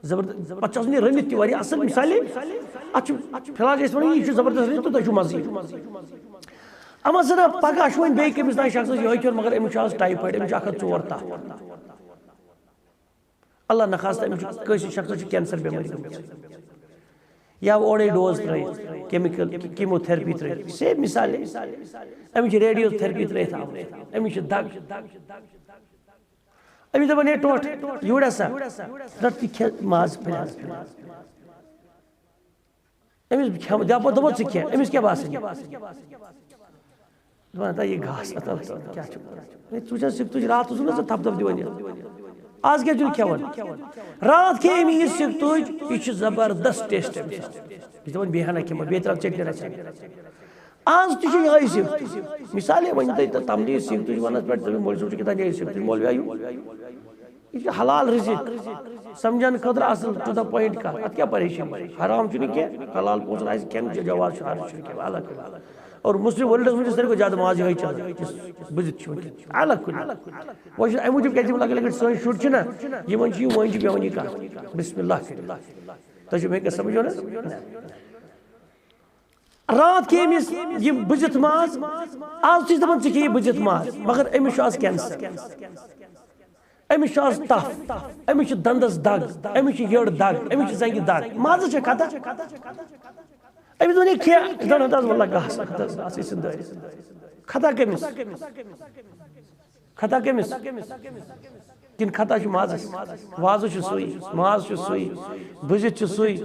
زبردست۔ پَتہٕ چھُ آسان یہِ رٔنِتھ تہِ واریاہ اَصٕل۔ مِثالے، اَتھ چھُ فی الحال چھِ أسۍ وَنان، یہِ چھُ زبردست رٔنِتھ تہٕ تۄہہِ چھُ مَزٕ یِوان۔ اَما زَنہٕ پَگاہ چھُ وۄنۍ بیٚیہِ کٔمِس تام شخصَس یِہوٚے کھیوٚن، مگر أمِس چھُ آز ٹایفایڈ، أمِس چھُ اَکھ ہَتھ ژور تَپھ۔ اللہ نخواستہ، أمِس چھُ، کٲنٛسہِ شخصَس چھُ کینسر بٮ۪مٲرۍ گٔمٕژ۔ یا اورَے ڈوز ترٲیِتھ، کیمیکل، کیموتھراپی ترٲیِتھ، سیم مثال۔ أمِس چھِ ریڈیو تھراپی ترٲیِتھ آمٕژ، أمِس چھِ دگ۔ أمِس دَپان، "ہے ٹوٹھ، یوٗرۍ ہسا، رَٹ تہِ کھےٚ ماز پھٔلۍ حظ۔" أمِس کھٮ۪م-، دَپان، دَپان، "ژٕ کھےٚ۔" أمِس کیٛاہ باسان؟ دَپان، "ہتا یہِ گاسہٕ، ہتا کیٛاہ چھُ کران؟ ہے، ژٕ چھَکھ سِکھ تُج، راتھ اوسُکھ نہ ژٕ تھپھ تھپھ دِوان یَتھ؟ آز کیٛاہ چھُنہٕ کھٮ۪وان؟" راتھ کھے أمۍ یہِ سِکھ تُج، یہِ چھِ زبردست ٹیسٹ أمِس۔ یہِ چھِ دَپان، "بیٚیہِ ہنا کھٮ۪مہٕ، بیٚیہِ ترٛاو ژیٚٹنہِ رَژھِ ہنا۔" آز تہِ چھِ یِہوٚے سِکھ تُج۔ مثالے، وۄنۍ تۄہہِ تَمنٕے سِکھ تُج وَنَس پٮ۪ٹھ، تٔمِس مولوی صٲب چھُ کِتاب یِہوٚے سِکھ تُج، مولوی آیوٗ۔ یہِ چھِ حلال رِزِق۔ سَمجھَن خٲطرٕ اَصٕل، to the point کَتھ۔ اَتھ کیٛاہ پریشٲنی؟ حرام چھُنہٕ کینٛہہ، حلال پونٛسَن آسہِ کھٮ۪ن، جواز چھُ، حرج چھُنہٕ کینٛہہ، الگ کَتھ۔ اور مسلم ورلڈَس منٛز چھِ ساروی کھۄتہٕ زیادٕ ماز یِہوٚے چَلان، یُس بٕزِتھ چھِ وٕنکٮ۪ن۔ الگ کُنہِ۔ وۄنۍ چھُ اَمہِ موٗجوٗب کیٛازِ یِم لۄکٕٹۍ لۄکٕٹۍ سٲنۍ شُرۍ چھِنہ، یِمَن چھِ یہِ، وۄنۍ چھِ پٮ۪وان یہِ کَتھ، بسم اللہ کٔرِتھ۔ تۄہہِ چھُو مےٚ کَتھ سَمجھ یِوان حظ؟ راتھ کھے أمِس یہِ بٕزِتھ ماز، آز چھِ أسۍ دَپان، "ژٕ کھے یہِ بٕزِتھ ماز"، مگر أمِس چھُ آز کینسر، أمِس چھُ آز تَپھ، أمِس چھِ دَندَس دَگ، أمِس چھِ یٔڈ دَگ، أمِس چھِ زَنٛگہِ دَگ، مازَس چھےٚ خطا۔ أمِس وَنے، "کھے"، دَپان، "ہَتہٕ حظ وَللہ گاسہٕ، ہَتہٕ حظ آسہِ أسۍ سٕنٛدۍ دٲرِتھ۔" خطا کٔمِس؟ خطا کٔمِس؟ کِنہٕ خطا چھُ مازَس؟ وازٕ چھُ سُے، ماز چھُ سُے، بٕزِتھ چھُ سُے۔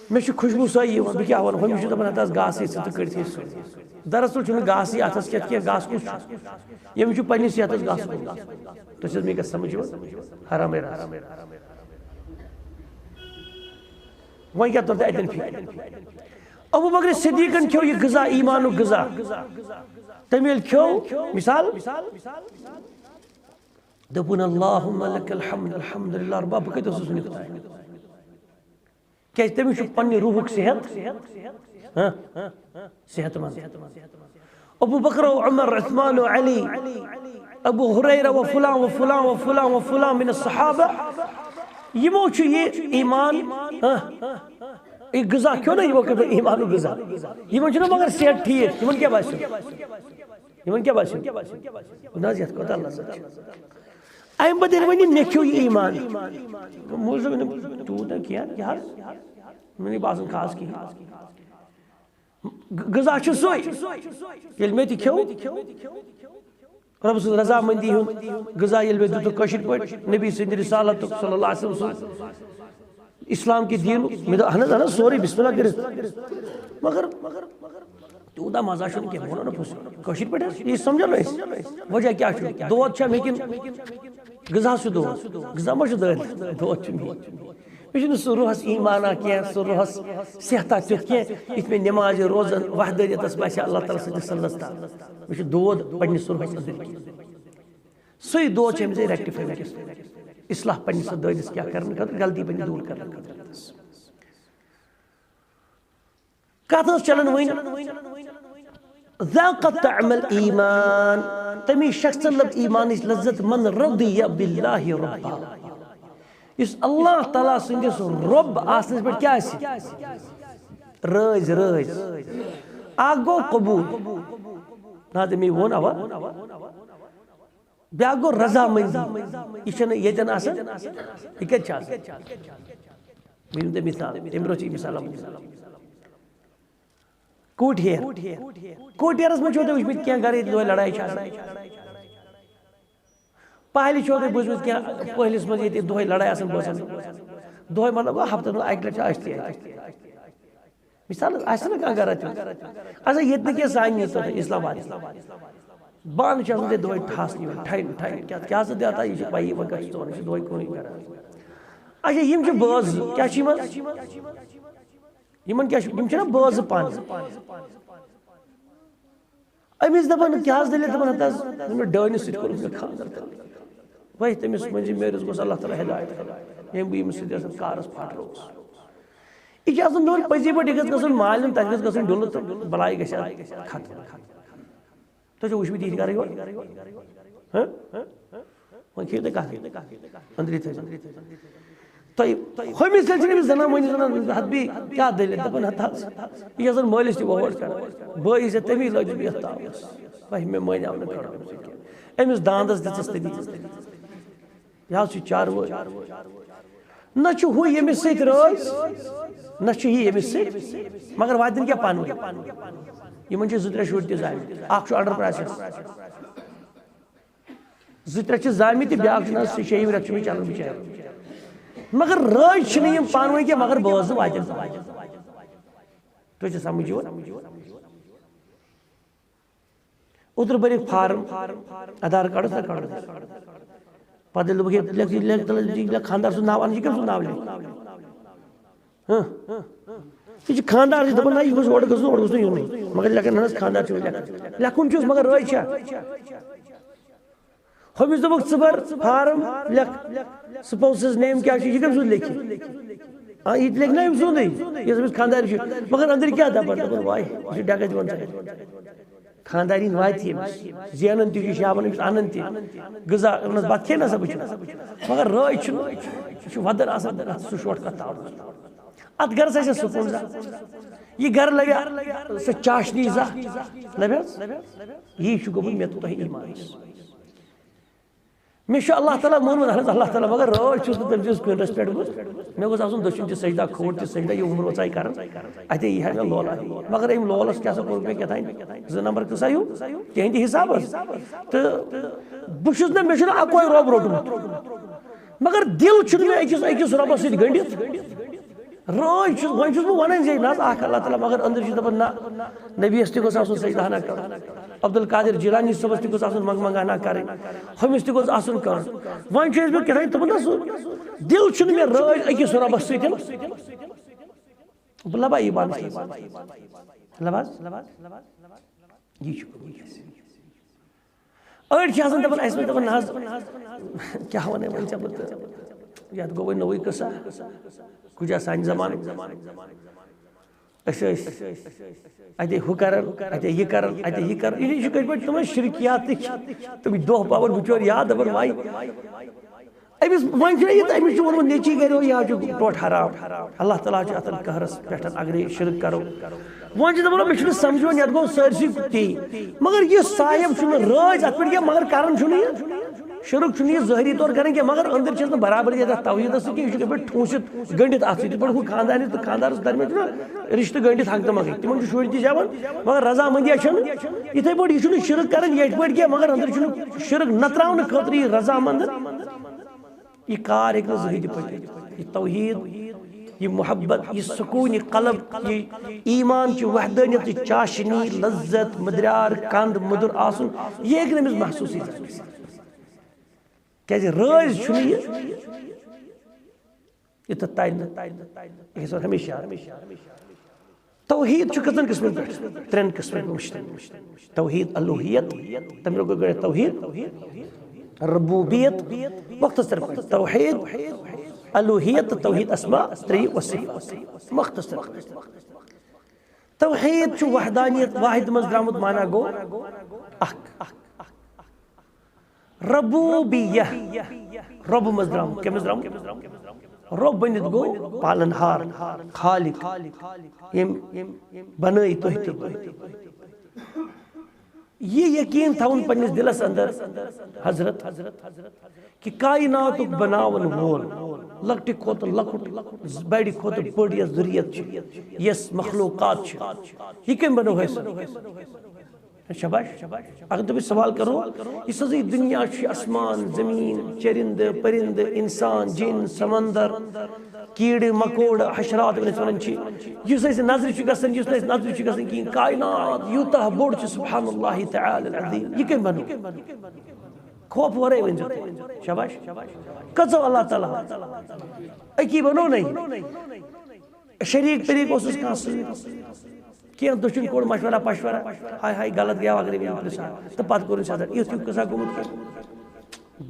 مےٚ چھُ خوشبوٗ سۄے یِوان، بہٕ کیٛاہ وَنہٕ؟ ہُمِس چھُ دَپان، "ہَتہٕ حظ گاسٕے ژٕ تہٕ کٔڑتھٕے سُے۔" دَرَصل چھُنہٕ گاسٕے اَتھَس کٮ۪تھ کینٛہہ، گاسہٕ کُس چھُ؟ ییٚمِس چھُ پنٛنِس صحتَس گاسہٕ کوٚرمُت۔ تُہۍ چھِو حظ مےٚ کَتھ سَمٕجھ یِوان؟ حرامٕے راز۔ وۄنۍ کیٛاہ توٚر تۄہہِ اَتٮ۪ن فِکرِ؟ ابو بکر صدیقن کھیوٚو یہِ غذا، ایٖمانُک غذا۔ تٔمۍ ییٚلہِ کھیوٚو، مثال، دوٚپُن، "اللہم لک الحمد، الحمدللہ ربا، بہٕ کتہِ اوسُس وٕنیُک تام؟" کیازِ تٔمِس چھُ پننہِ روحُک صحت، ہاں، صحت مند۔ ابو بکر و عمر، عثمان و علی، ابو ہریرہ و فلاں و فلاں و فلاں و فلاں من الصحابہ، یِمو چھُ یہِ ایٖمان، ہاں، یہِ غذا کھیوٚو نا، یِمو کھیوٚو ایٖمانُک غذا۔ یِمن چھُنہ مگر صحت ٹھیٖک، یِمن کیٛاہ باسیو؟ یِمن کیٛاہ باسیو؟ نہ حظ، یَتھ کوٗتاہ لذت چھِ۔ اَمہِ پتہٕ ییٚلہِ وۄنۍ یہِ مےٚ کھیوٚو یہِ ایٖمان، موٗزوٗ نہٕ تیوٗت نہٕ کینٛہہ، یہِ حظ، مےٚ نہٕ باسان خاص کِہیٖنۍ۔ غ-، غذا چھُ سُے۔ ییٚلہِ مےٚ تہِ کھیوٚو، رۄب سٕنٛز رضامندی ہُنٛد غذا ییٚلہِ مےٚ دیُتُکھ کٲشِر پٲٹھۍ، نبی سٕنٛدِ رسالتُک صلی اللہ علیہ وسلم سُنٛد، اسلام کہِ دیٖنُک، مےٚ دوٚپ، اہن حظ، اہن حظ، سورُے بسم اللہ کٔرِتھ۔ مگر تیوٗتاہ مزہ چھُنہٕ کینٛہہ، ووٚنُو نہ پوٚز۔ کٲشِر پٲٹھۍ حظ، یہِ سمجھو نہ أسۍ۔ وجہ کیٛاہ چھُ؟ دود چھا مےٚ کِنہٕ غذا چھُ دود؟ غذا ما چھُ دٲدۍ؟ دود چھُ مےٚ۔ مےٚ چھُنہٕ سُہ روحس ایٖمانا کینٛہہ، سُہ روحس صحتا تیُتھ کینٛہہ، یُتھ مےٚ نٮ۪مازِ روزن وحدٲنیتس باسہِ اللہ تعالیٰ سٕنٛدِس سلس تل۔ مےٚ چھُ دود پننِس روحس أنٛدٕرۍ کِنۍ۔ سُے دود چھُ أمِس ریکٹیفائی وٕنکیٚس۔ اصلاح پننِس دٲدِس کیٛاہ کرنہٕ خٲطرٕ، غلطی پننہِ دوٗر کرنہٕ خٲطرٕ۔ کتھ ٲس چلان وۄنۍ؟ ذاق طعم الایمان، تمی شخصن لب ایمانٕچ لذت، من رضی باللہ ربا، یُس اللہ تعالیٰ سٕنٛدِس رب آسنس پٮ۪ٹھ کیٛاہ آسہِ؟ رٲضۍ، رٲضۍ۔ اکھ گوٚو قبول۔ نہ تٔمی ووٚن اوا۔ بیٛاکھ گوٚو رضامندی۔ یہِ چھَنہٕ ییٚتٮ۪ن آسان، یہِ کَتہِ چھِ آسان؟ بہٕ دِمہٕ تۄہہِ مثال، تَمہِ برٛونٛہہ چھِ یہِ مثال اَمُت۔ کوٗٹ ہیر۔ کوٗٹ ہیرَس منٛز چھُو تۄہہِ وٕچھمٕتۍ کینٛہہ گَرٕ ییٚتہِ دۄہَے لڑایہِ چھِ آسان؟ پہلہِ چھُوا تۄہہِ بوٗزمُت کینٛہہ پہلِس منٛز ییٚتہِ دۄہَے لڑایہِ آسان بوزان؟ دۄہَے مطلب گوٚو ہفتَس منٛز اَکہِ لَٹہِ چھِ آسہِ تہِ اَتہِ۔ مثال حظ، آسہِ نہٕ کانٛہہ گرا تیُتھ۔ اچھا، ییٚتہِ نہٕ کینٛہہ، سانہِ ییٚتہِ تہِ، اسلام آباد۔ بانہٕ چھِ آسان تیٚلہِ دۄہے ٹھاس نِوان، ٹھاین، ٹھاین، کیٛاہ، کیٛاہ ژٕ دِتھ، یہِ چھِ پَیی وۄنۍ کَتھ چھِ ژٕ وَنان، یہِ چھِ دۄہے کٲنی کران۔ اچھا، یِم چھِ بٲژ زٕ، کیٛاہ چھِ یِم حظ؟ یِمن کیٛاہ چھُ؟ یِم چھِنہ بٲژ زٕ پانہٕ؟ أمِس دَپان، کیٛاہ حظ دٔلیٖل؟ دَپان، ہَتہٕ حظ، مےٚ ڈٲنِس سۭتۍ کوٚرُکھ مےٚ خانٛدر تہٕ وۄنۍ تٔمِس مٔنٛزِم میٲرِس گوٚژھ اللہ تعالیٰ ہدایت کَرُن، ییٚمۍ بہٕ ییٚمِس سۭتۍ یَتھ کارَس پھاٹرووُس۔ یہِ چھِ آسان دَپان پٔزی پٲٹھۍ، یہِ گژھِ گژھُن مالِیُن، تَتہِ گژھِ گژھُن ڈُلہٕ تہٕ بَلاے گژھِ اَتھ ختم۔ تۄہہِ چھُو وٕچھمٕتۍ یِتھۍ گَرٕ یور؟ ہاں؟ وۄنۍ کھیٚیِو تُہۍ کَتھ؟ أنٛدری تھٲیِو۔ تۄہہِ، ہُمِس تیٚلہِ چھِنہٕ أمِس زَنان مٔہنِس وَنان، "حد بی، کیٛاہ دٔلیٖل؟" دَپان، "ہَتھ حظ، یہِ چھِ آسان مٲلِس تہِ وۄہَس کران۔ بٲیِس یا تٔمی لٲجِس بہٕ یَتھ تاوَس۔ وۄنۍ مےٚ مٲنۍ آو نہٕ کَرُن أمِس سۭتۍ کینٛہہ۔ أمِس دانٛدَس دِژٕس تٔتی۔ یہِ حظ چھُ چاروٲے۔ نہ چھُ ہُہ ییٚمِس سۭتۍ رٲضۍ، نہ چھُ یہِ ییٚمِس سۭتۍ، مگر واتن کیٛاہ پانہٕ ؤنۍ؟ یِمَن چھِ زٕ ترٛےٚ شُرۍ تہِ زامٕتۍ، اَکھ چھُ under process۔" زٕ ترٛےٚ چھِ زامٕتۍ تہٕ بیٛاکھ چھُ نہ، سُہ شیٚیِم رٮ۪تھ چھُ مےٚ چلان بِچارِ۔ مگر رٲضۍ چھِنہٕ یِم پانہٕ ؤنۍ کینٛہہ، مگر بٲژ زٕ واتن۔ تُہۍ چھِ سمجھ یِوان؟ اوترٕ بٔرِکھ فارم، آدھار کارڈس تہٕ کارڈس۔ پتہٕ ییٚلہِ دوٚپُکھ، "ہے، لیکھ، لیکھ، لیکھ، لیکھ خانٛدار سُنٛد ناو اَنہٕ، یہِ کٔمۍ سُنٛد ناو لیکھ؟" ہاں۔ یہِ چھُ خانٛدار، یہِ چھُ دَپان، "نہ، یہِ گوٚژھ اورٕ گژھُن، اورٕ گوٚژھ نہٕ یُنُے۔" مگر لیکھن نہ حظ خانٛدار چھُ لیکھُن۔ لیکھُن چھُس، مگر رٲضۍ چھا؟ ہُمِس دوٚپُکھ، "ژٕ بَر فارم، لیکھ spouse's name کیٛاہ چھُ، یہِ کٔمۍ سُنٛد لیکھِ؟" آ، یہِ تہِ لیکھِ نہ أمۍ سُنٛدٕے، یُس أمِس خانٛدارِ چھُ۔ مگر أنٛدٕرۍ کیٛاہ دَپان؟ دَپان، "واے، یہِ چھُ ڈٮ۪کہٕ دِوان ژےٚ۔" خانٛدارِنۍ واتہِ ییٚمِس، زینان تہِ چھُ، شابان أمِس اَنان تہِ۔ غذا، وَنان، "بَتہٕ کھے نہ سا بہٕ چھُس۔" مگر رٲضۍ چھُنہٕ، یہِ چھُ وَدَن آسان، اَتھ سُہ شوٹھ کَتھ تھاوُن۔ اَتھ گَرَس آسہِ سکوٗن زا، یہِ گَرٕ لَبہِ سۄ چاشنی زا، لَبہِ حظ؟ یی چھُ گوٚمُت مےٚ تہٕ تۄہہِ ایٖمانَس۔ مےٚ چھُ اللہ تعالیٰ مونمُت، اہن حظ، اللہ تعالیٰ، مگر رٲضۍ چھُس نہٕ تٔمۍ سٕنٛدِس کُنرَس پٮ۪ٹھ بہٕ۔ مےٚ گوٚژھ آسُن دٔچھُن تہِ سجدہ، کھووُر تہِ سجدہ، یہِ عمر اوسا یہِ کران، اتے یی ہا مےٚ لولہٕ۔ مگر أمۍ لولَس کیٛاہ سا کوٚر مےٚ کیٛاہ تام زٕ نمبر قٕصہ ہیوٗ، تِہنٛدِ حسابہٕ حظ۔ تہٕ بہٕ چھُس نہٕ، مےٚ چھُنہٕ اَکوے رۄب روٚٹمُت، مگر دِل چھُنہٕ مےٚ أکِس، أکِس رۄبَس سۭتۍ گٔنٛڈِتھ۔ رٲضۍ چھُس، وۄنۍ چھُس بہٕ وَنان زِ نہ حظ، اَکھ اللہ تعالیٰ، مگر أنٛدرۍ چھُ دَپان، نہ، نبیَس تہِ گوٚژھ آسُن سجدہ ہنا کَرُن، عبدالقادر جیلانی صٲبَس تہِ گوٚژھ آسُن منٛگہٕ منٛگہٕ ہنا کَرٕنۍ، ہُمِس تہِ گوٚژھ آسُن کَرُن۔ وۄنۍ چھُ اَسہِ بہٕ کیٛاہ تام تِمَن، نہ، سُہ دِل چھُنہٕ مےٚ رٲضۍ أکِس رۄبَس سۭتۍ۔ بہٕ لَبا ایٖمانَس منٛز۔ لَبا حظ؟ یہِ چھُ گوٚمُت اَسہِ۔ أڑۍ چھِ آسان دَپان، اَسہِ منٛز دَپان، نہ حظ، کیٛاہ وَنَے وۄنۍ ژےٚ بہٕ تہٕ، یَتھ گوٚو وۄنۍ نوٚوُے قٕصہ، کُجا سانہِ زمانہٕ۔ أسۍ ٲسۍ اَتے ہُہ کَران، اَتے یہِ کَران، اَتے یہِ کَران۔ یہِ چھُ کٔرۍ پٲٹھۍ تِمَن شِرکیات تہِ چھِ، تِم دۄہ پاوَن بِچور یاد، دَپان، واے، أمِس وۄنۍ چھُنہ یہِ تہٕ أمِس چھُ ووٚنمُت نیٚچی کَریو یا چھُ ٹوٹھ حرام۔ اللہ تعالیٰ چھُ اَتھَن قہرَس پٮ۪ٹھ اگر یہِ شِرک کَرو۔ وۄنۍ چھِ دَپان، مےٚ چھُنہٕ سَمجھ یِوان، یَتھ گوٚو سٲرسٕے تی۔ مگر یہِ صاحب چھُنہٕ رٲضۍ اَتھ پٮ۪ٹھ کینٛہہ، مگر کَران چھُنہٕ یہِ۔ شِرک چھُنہٕ یہِ ظٲہری طور کَران کینٛہہ، مگر أنٛدٕرۍ چھَس نہٕ برابری اَتھ توحیٖدَس سۭتۍ کینٛہہ۔ یہِ چھُ یِتھ پٲٹھۍ ٹھوٗسِتھ گٔنٛڈِتھ اَتھ سۭتۍ، یِتھ پٲٹھۍ ہُہ خانٛدارنہِ تہٕ خانٛدارَس درمیان چھُنہ رِشتہٕ گٔنٛڈِتھ ہنٛگتہٕ منٛگٕے۔ تِمَن چھُ شُرۍ تہِ زٮ۪وان، مگر رضامٔندی چھَنہٕ۔ یِتھَے پٲٹھۍ یہِ چھُنہٕ شِرک کَران یِتھ پٲٹھۍ کینٛہہ، مگر أنٛدٕرۍ چھُنہٕ شِرک نَتراونہٕ خٲطرٕ یہِ رضامنٛد۔ یہِ کار ہیٚکہِ نہٕ زٕہٕنۍ تہِ پٔکِتھ۔ یہِ توحیٖد، یہِ محبت، یہِ سکوٗن، یہِ قلب، یہِ ایٖمان، یہِ وحدانیت، یہِ چاشنی، لذت، مٔدریار، کند، مٔدُر آسُن، یہِ ہیٚکہِ نہٕ أمِس محسوٗسٕے گٔژھِتھ۔ کیٛازِ رٲضۍ چھُنہٕ یہِ۔ یہِ تہٕ تَرِ نہٕ۔ یہِ گژھِ ہمیشہ۔ توحیٖد چھُ کٔژَن قٕسمَن پٮ۪ٹھ؟ ترٛٮ۪ن قٕسمَن پٮ۪ٹھ مُشتمِل۔ توحیٖد الوٗہیت، تَمہِ برٛونٛہہ گوٚو گۄڈٕ توحیٖد ربوبیت، مختصر پٲٹھۍ۔ توحیٖد الوٗہیت تہٕ توحیٖد اسما ترٛیٚیہِ و صفات، مختصر پٲٹھۍ۔ توحیٖد چھُ وحدانیت، واحد منٛز درٛامُت معنی گوٚو اکھ۔ ربوبیہ، رب منٛز درٛامُت، کٔمِس درٛامُت؟ رب بٔنِتھ گوٚو پالن ہار، خالق، ییٚمۍ بنٲے تُہۍ تہٕ بہٕ۔ یہِ یقیٖن تھاوُن پننِس دِلس اندر، حضرت، کہِ کائناتُک بناون وول، لۄکٹہِ کھۄتہٕ لۄکُٹ، بڑِ کھۄتہٕ بٔڑ یۄس ذُریت چھِ، یۄس مخلوقات چھِ، یہِ کٔمۍ بنوو اَسہِ؟ شاباش۔ اگر تُہۍ مےٚ سوال کرو، یُس ہسا یہِ دُنیا چھُ، آسمان، زٔمیٖن، چٔرِندٕ، پٔرِندٕ، اِنسان، جِن، سمندر، کیٖڑٕ، مکوڑٕ، حشرات یِمن أسۍ وَنان چھِ، یُس اَسہِ نظرِ چھُ گژھان، یُس نہٕ اَسہِ نظرِ چھُ گژھان کِہیٖنۍ، کائنات یوٗتاہ بوٚڑ چھُ، سبحان اللہ تعالی العظیم، یہِ کٔمۍ بنوو؟ خوف ورٲے ؤنۍ زیو تُہۍ۔ شاباش۔ کٔژو اللہ تعالیٰ ہن؟ أکی بنوو نہ یہِ۔ شریٖک پریٖک اوسُس کانٛہہ سۭتۍ۔ کینٛہہ دٔچھُن کوٚر مشورہ پشورہ، ہاے ہاے غلط گٔیو اگرے مےٚ یہِ پرٛژھا۔ تہٕ پتہٕ کوٚرُن سیدھا، یُتھ ہیوٗ قٕصہ گوٚمُت کینٛہہ۔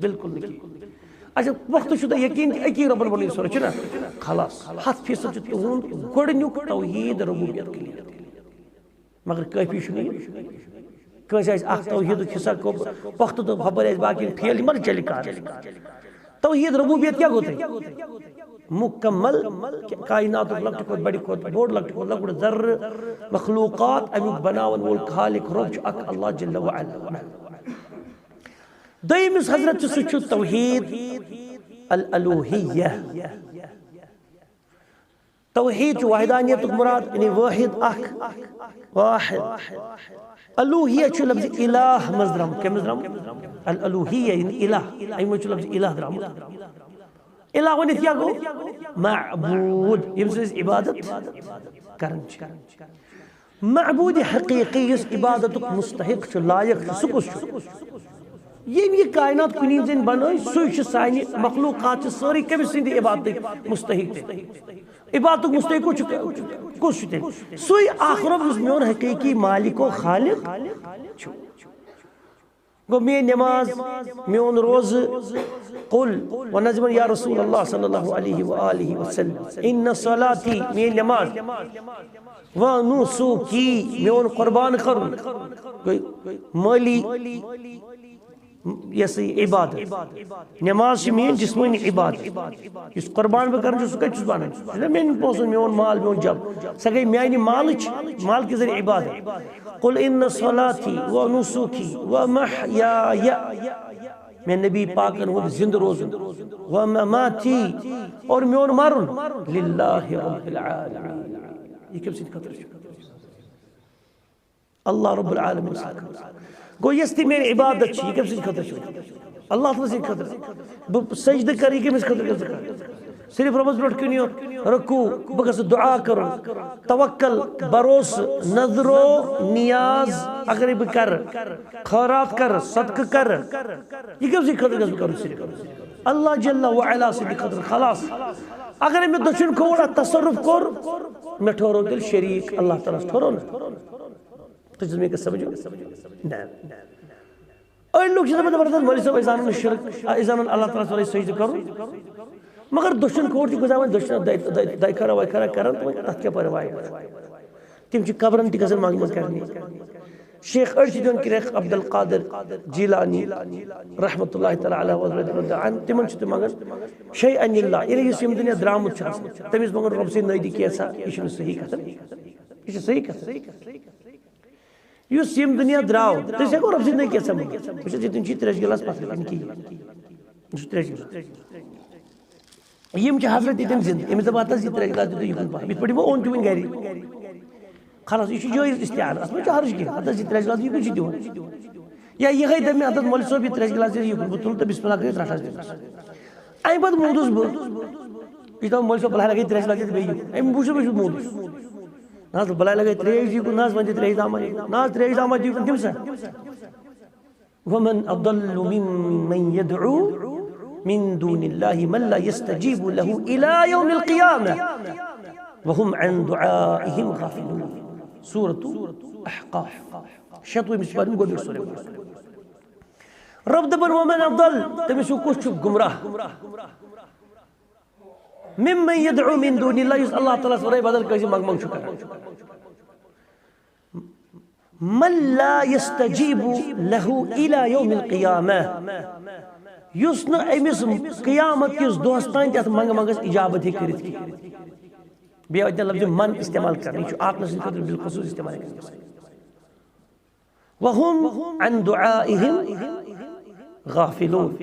بالکل نہٕ کینٛہہ۔ اچھا، وقتہٕ چھُ تۄہہِ یقیٖن کہِ أکی رۄبن بنٲیِو سورُے، چھُنہ؟ خلاص، ہتھ فیٖصد چھُ تُہُنٛد گۄڈٕنیُک توحیٖد ربوبیت clear۔ مگر کٲفی چھُنہٕ یہِ۔ کٲنٛسہِ آسہِ اکھ توحیٖدُک حصہ کو پۄختہٕ تہٕ خبر آسہِ باقین فیل، یہِ ما چلہِ کار۔ توحیٖد ربوبیت کیٛاہ گوٚو تۄہہِ؟ مکمل کائناتُک لۄکٹہِ کھۄتہٕ بڑِ کھۄتہٕ بوٚڑ، لۄکٹہِ کھۄتہٕ لۄکُٹ ذرٕ مخلوقات امیُک بناون وول خالق رب چھُ اکھ اللہ جل وعلا۔ دوٚیمِس حضرت چھُ، سُہ چھُ توحیٖد الالوہیہ۔ توحیٖد چھُ وحدانیتُک مُراد، یعنی وٲحد اکھ، واحد۔ الوہیہ چھُ لفظ الہ منٛز درٛامُت۔ کَمہِ منٛز درٛامُت؟ الالوہیہ، یعنی الہ۔ اَمہِ منٛز چھُ لفظ الہ درٛامُت۔ الہ ؤنِتھ کیٛاہ گوٚو؟ معبوٗد، ییٚمِس أسۍ عبادت کران چھِ۔ معبوٗد حقیٖقی یُس عبادتُک مستحق چھُ، لایق چھُ، سُہ کُس چھُ؟ ییٚمۍ یہِ کائنات کُنی زٔنۍ بنٲے، سُے چھُ سانہِ مخلوقات چھِ سٲرٕے کٔمۍ سٕنٛدِ عبادتٕکۍ مستحق تیٚلہِ؟ عبادتُک مستحق کُس چھُ؟ کُس چھُ تیٚلہِ؟ سُے اکھ رب یُس میون حقیٖقی مالک و خالق چھُ۔ گوٚو میٲنۍ نماز، میون روزٕ، قل، ونس دِوان یا رسول اللہ صلی اللہ علیہ و آلہ وسلم، ان صلاتی، میٲنۍ نماز، و نسکی، میون قربان کرُن، گوٚو مٲلی، یہِ ہسا یہِ عبادت۔ نماز چھِ میٲنۍ جسمٲنی عبادت۔ یُس قربان بہٕ کران چھُس، سُہ کتہِ چھُس بہٕ انان؟ سُہ چھُنہ میٲنۍ پونٛسہٕ، میون مال، میون جب، سۄ گٔے میانہِ مالٕچ، مال کہِ ذٔریعہٕ عبادت۔ قل ان صلاتی و نسکی و محیای، مےٚ نبی پاکن ہُنٛد زندٕ روزُن، و مماتی، اور میون مرُن، للہ رب العالمین۔ یہِ کٔمۍ سٕنٛدِ خٲطرٕ چھُ؟ اللہ رب العالمین سٕنٛدِ خٲطرٕ۔ گوٚو یۄس تہِ میٲنۍ عبادت چھِ، یہِ کٔمۍ سٕنٛدِ خٲطرٕ چھِ؟ اللہ تعالیٰ سٕنٛدِ خٲطرٕ۔ بہٕ سجدٕ کرٕ، یہِ کٔمِس خٲطرٕ گژھٕ کرٕ؟ صرف رۄبس برونٛٹھ کُن یُن، رکوع، بہٕ گژھٕ دعا کرُن، توکل، بھروسہٕ، نظرو نیاز اگرے بہٕ کرٕ، خٲرات کرٕ، صدقہٕ کرٕ، یہِ کٔمۍ سٕنٛدِ خٲطرٕ گژھٕ بہٕ کرُن؟ صرف اللہ جل و علا سٕنٛدِ خٲطرٕ۔ خلاص، اگرے مےٚ دٔچھُن کھووُر اتھ تصرف کوٚر، مےٚ ٹھوروو تیٚلہِ شریٖک، اللہ تعالیٰ ہس ٹھوروو نہ؟ تُہۍ چھِو مےٚ کتھ سمجھو؟ نہ۔ أڑۍ لُکھ چھِ دَپان، دَپان، دَپان، مولوی صٲب، أسۍ زانو نہٕ شرک، أسۍ زانو نہٕ اللہ تعالیٰ ہَس وَرٲے سجدٕ کَرُن۔ مگر دٔچھُن کھووُر تہِ گُزاران، دٔچھُن دَے-، دَے-، دَے خٲرا وَے خٲرا کَران، تِمَن تَتھ کیٛاہ پَرواے؟ تِم چھِ قبرَن تہِ گژھان منٛگنہِ کرنہِ۔ شیخ أڑۍ چھِ دِوان کرٛٮ۪کھ عبدالقادر جیلانی رحمتہ اللہ تعالیٰ علیہ و رضی اللہ عنہ، تِمَن چھِ تِم منٛگان شیئا للہ، یعنی یُس ییٚمہِ دُنیا درٛامُت چھُ آسان، تٔمِس منٛگان رۄب سٕنٛدِ نٔدۍ کینٛژھا، یہِ چھُنہٕ صحیح کَتھ۔ یہِ چھِ صحیح کَتھ۔ یُس ییٚمہِ دُنیا درٛاو، تٔمِس ہٮ۪کو رۄب سٕنٛدِ نٔے کینٛہہ سَمجھِتھ۔ وٕچھ حظ، ییٚتٮ۪ن چھِ یہِ ترٛیش گِلاس پَتھرِ کِنۍ کِہیٖنۍ۔ یہِ چھُ ترٛیش گِلاس۔ یِم چھِ حضرت ییٚتٮ۪ن زِندٕ۔ أمِس دَپان، "ہَتہٕ حظ یہِ ترٛیش گِلاس دِتو یِکُن پَہَم۔" یِتھ پٲٹھۍ یِمو اوٚن تہِ وٕنۍ گَرِ۔ خلاص، یہِ چھُ جٲیِز استعانہٕ۔ اَتھ منٛز چھُ حرج کینٛہہ۔ "ہَتہٕ حظ یہِ ترٛیش گِلاس یِکُن چھُ دِوان۔" یا یِہوٚے دَپہِ مےٚ، "ہَتہٕ حظ مولوی صٲب، یہِ ترٛیش گِلاس یہِ یِکُن، بہٕ تُلہٕ تہٕ بِسمِ اللہ کٔرِتھ رَٹہٕ حظ دِمَس۔" اَمہِ پَتہٕ موٗدُس بہٕ۔ یہِ چھُ دَپان، "مولوی صٲب، بَلاے لَگے ترٛیش گِلاس یہِ بیٚیہِ یِکُن۔" أمۍ وٕچھ، وٕچھ موٗدُس۔ نہ حظ، بلاے لگے ترٛیش دی کُن، نہ حظ، وۄنۍ دِ ترٛیش دامہ دی کُن، نہ حظ، ترٛیش دامہ دی کُن، تِم سا۔ ومن اضل ممن يدعو من دون الله من لا يستجيب له إلى يوم القيامة وهم عن دعائهم غافلون۔ سورة احقاف، شیطوِمِس پارِ گۄڈٕنیُک سورہ۔ رب دَپان، ومن اضل، تٔمِس ہیوٗ کُس چھُ گمراہ؟ ممن يدعو من دون الله، یُس اللہ تعالیٰ ہَس ورٲے بدل کٲنٛسہِ منٛگ منٛگ چھُ کران۔ من لا يستجيب له إلى يوم القيامة، یُس نہٕ أمِس قیامت کِس دۄہس تام تہِ اَتھ منٛگہٕ منٛگس اجابت ہیٚکہِ کٔرِتھ کینٛہہ۔ بیٚیہِ آو اَتہِ لفظ من استعمال کرنہٕ، یہِ چھُ عاقلہٕ سٕنٛدِ خٲطرٕ بالخصوص استعمال کرنہٕ۔ وهم عن دعائهم غافلون۔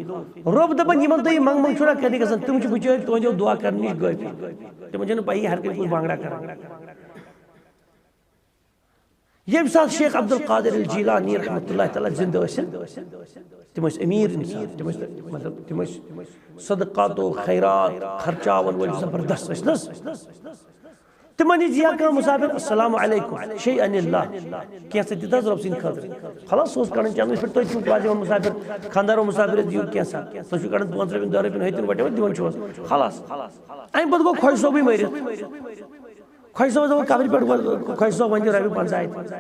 رب دَپان، یِمن تُہۍ یہِ منٛگ منٛگ چھُو نہ کرنہِ گژھان، تِم چھِ بِچٲرۍ تُہنٛدیو دُعا کرنہٕ نِش غٲفِل۔ تِمن چھَنہٕ پَیی ہر کانٛہہ کُس بانگڑا کران۔ ییٚمہِ ساتہٕ شیخ عبدالقادر الجیلانی رحمتہ اللہ تعالیٰ زِندٕ ٲسِن، تِم ٲسۍ أمیٖر اِنسان، تِم ٲسۍ، مطلب، تِم ٲسۍ صدقات و خیرات خرچاون وٲلۍ زبردست ٲسۍ نہ حظ؟ تِمن یی زِ یا کانٛہہ مُسافِر، "السلام علیکم، شیئا للہ، کینٛژھا دِتہٕ حظ رۄب سٕنٛدِ خٲطرٕ۔" خلاص، سُہ اوس کڑان چندٕ، یِتھ پٲٹھۍ تُہۍ چھِو پانہٕ یِوان مُسافِر، خانٛدار و مُسافِر ٲسۍ دِیِو کینٛژھا، تُہۍ چھِو کڑان پانٛژھ رۄپیہِ، دَہ رۄپیہِ، ہیٚتِن whatever دِوان چھِو حظ۔ خلاص، اَمہِ پتہٕ گوٚو خۄجہِ صٲبٕے مٔرِتھ۔ خۄجہِ صٲبَس دوٚپُکھ، "قبرِ پٮ۪ٹھ وَ-، خۄجہِ صٲب، وۄنۍ دِ رۄپیہِ پنٛژاہ اَتہِ۔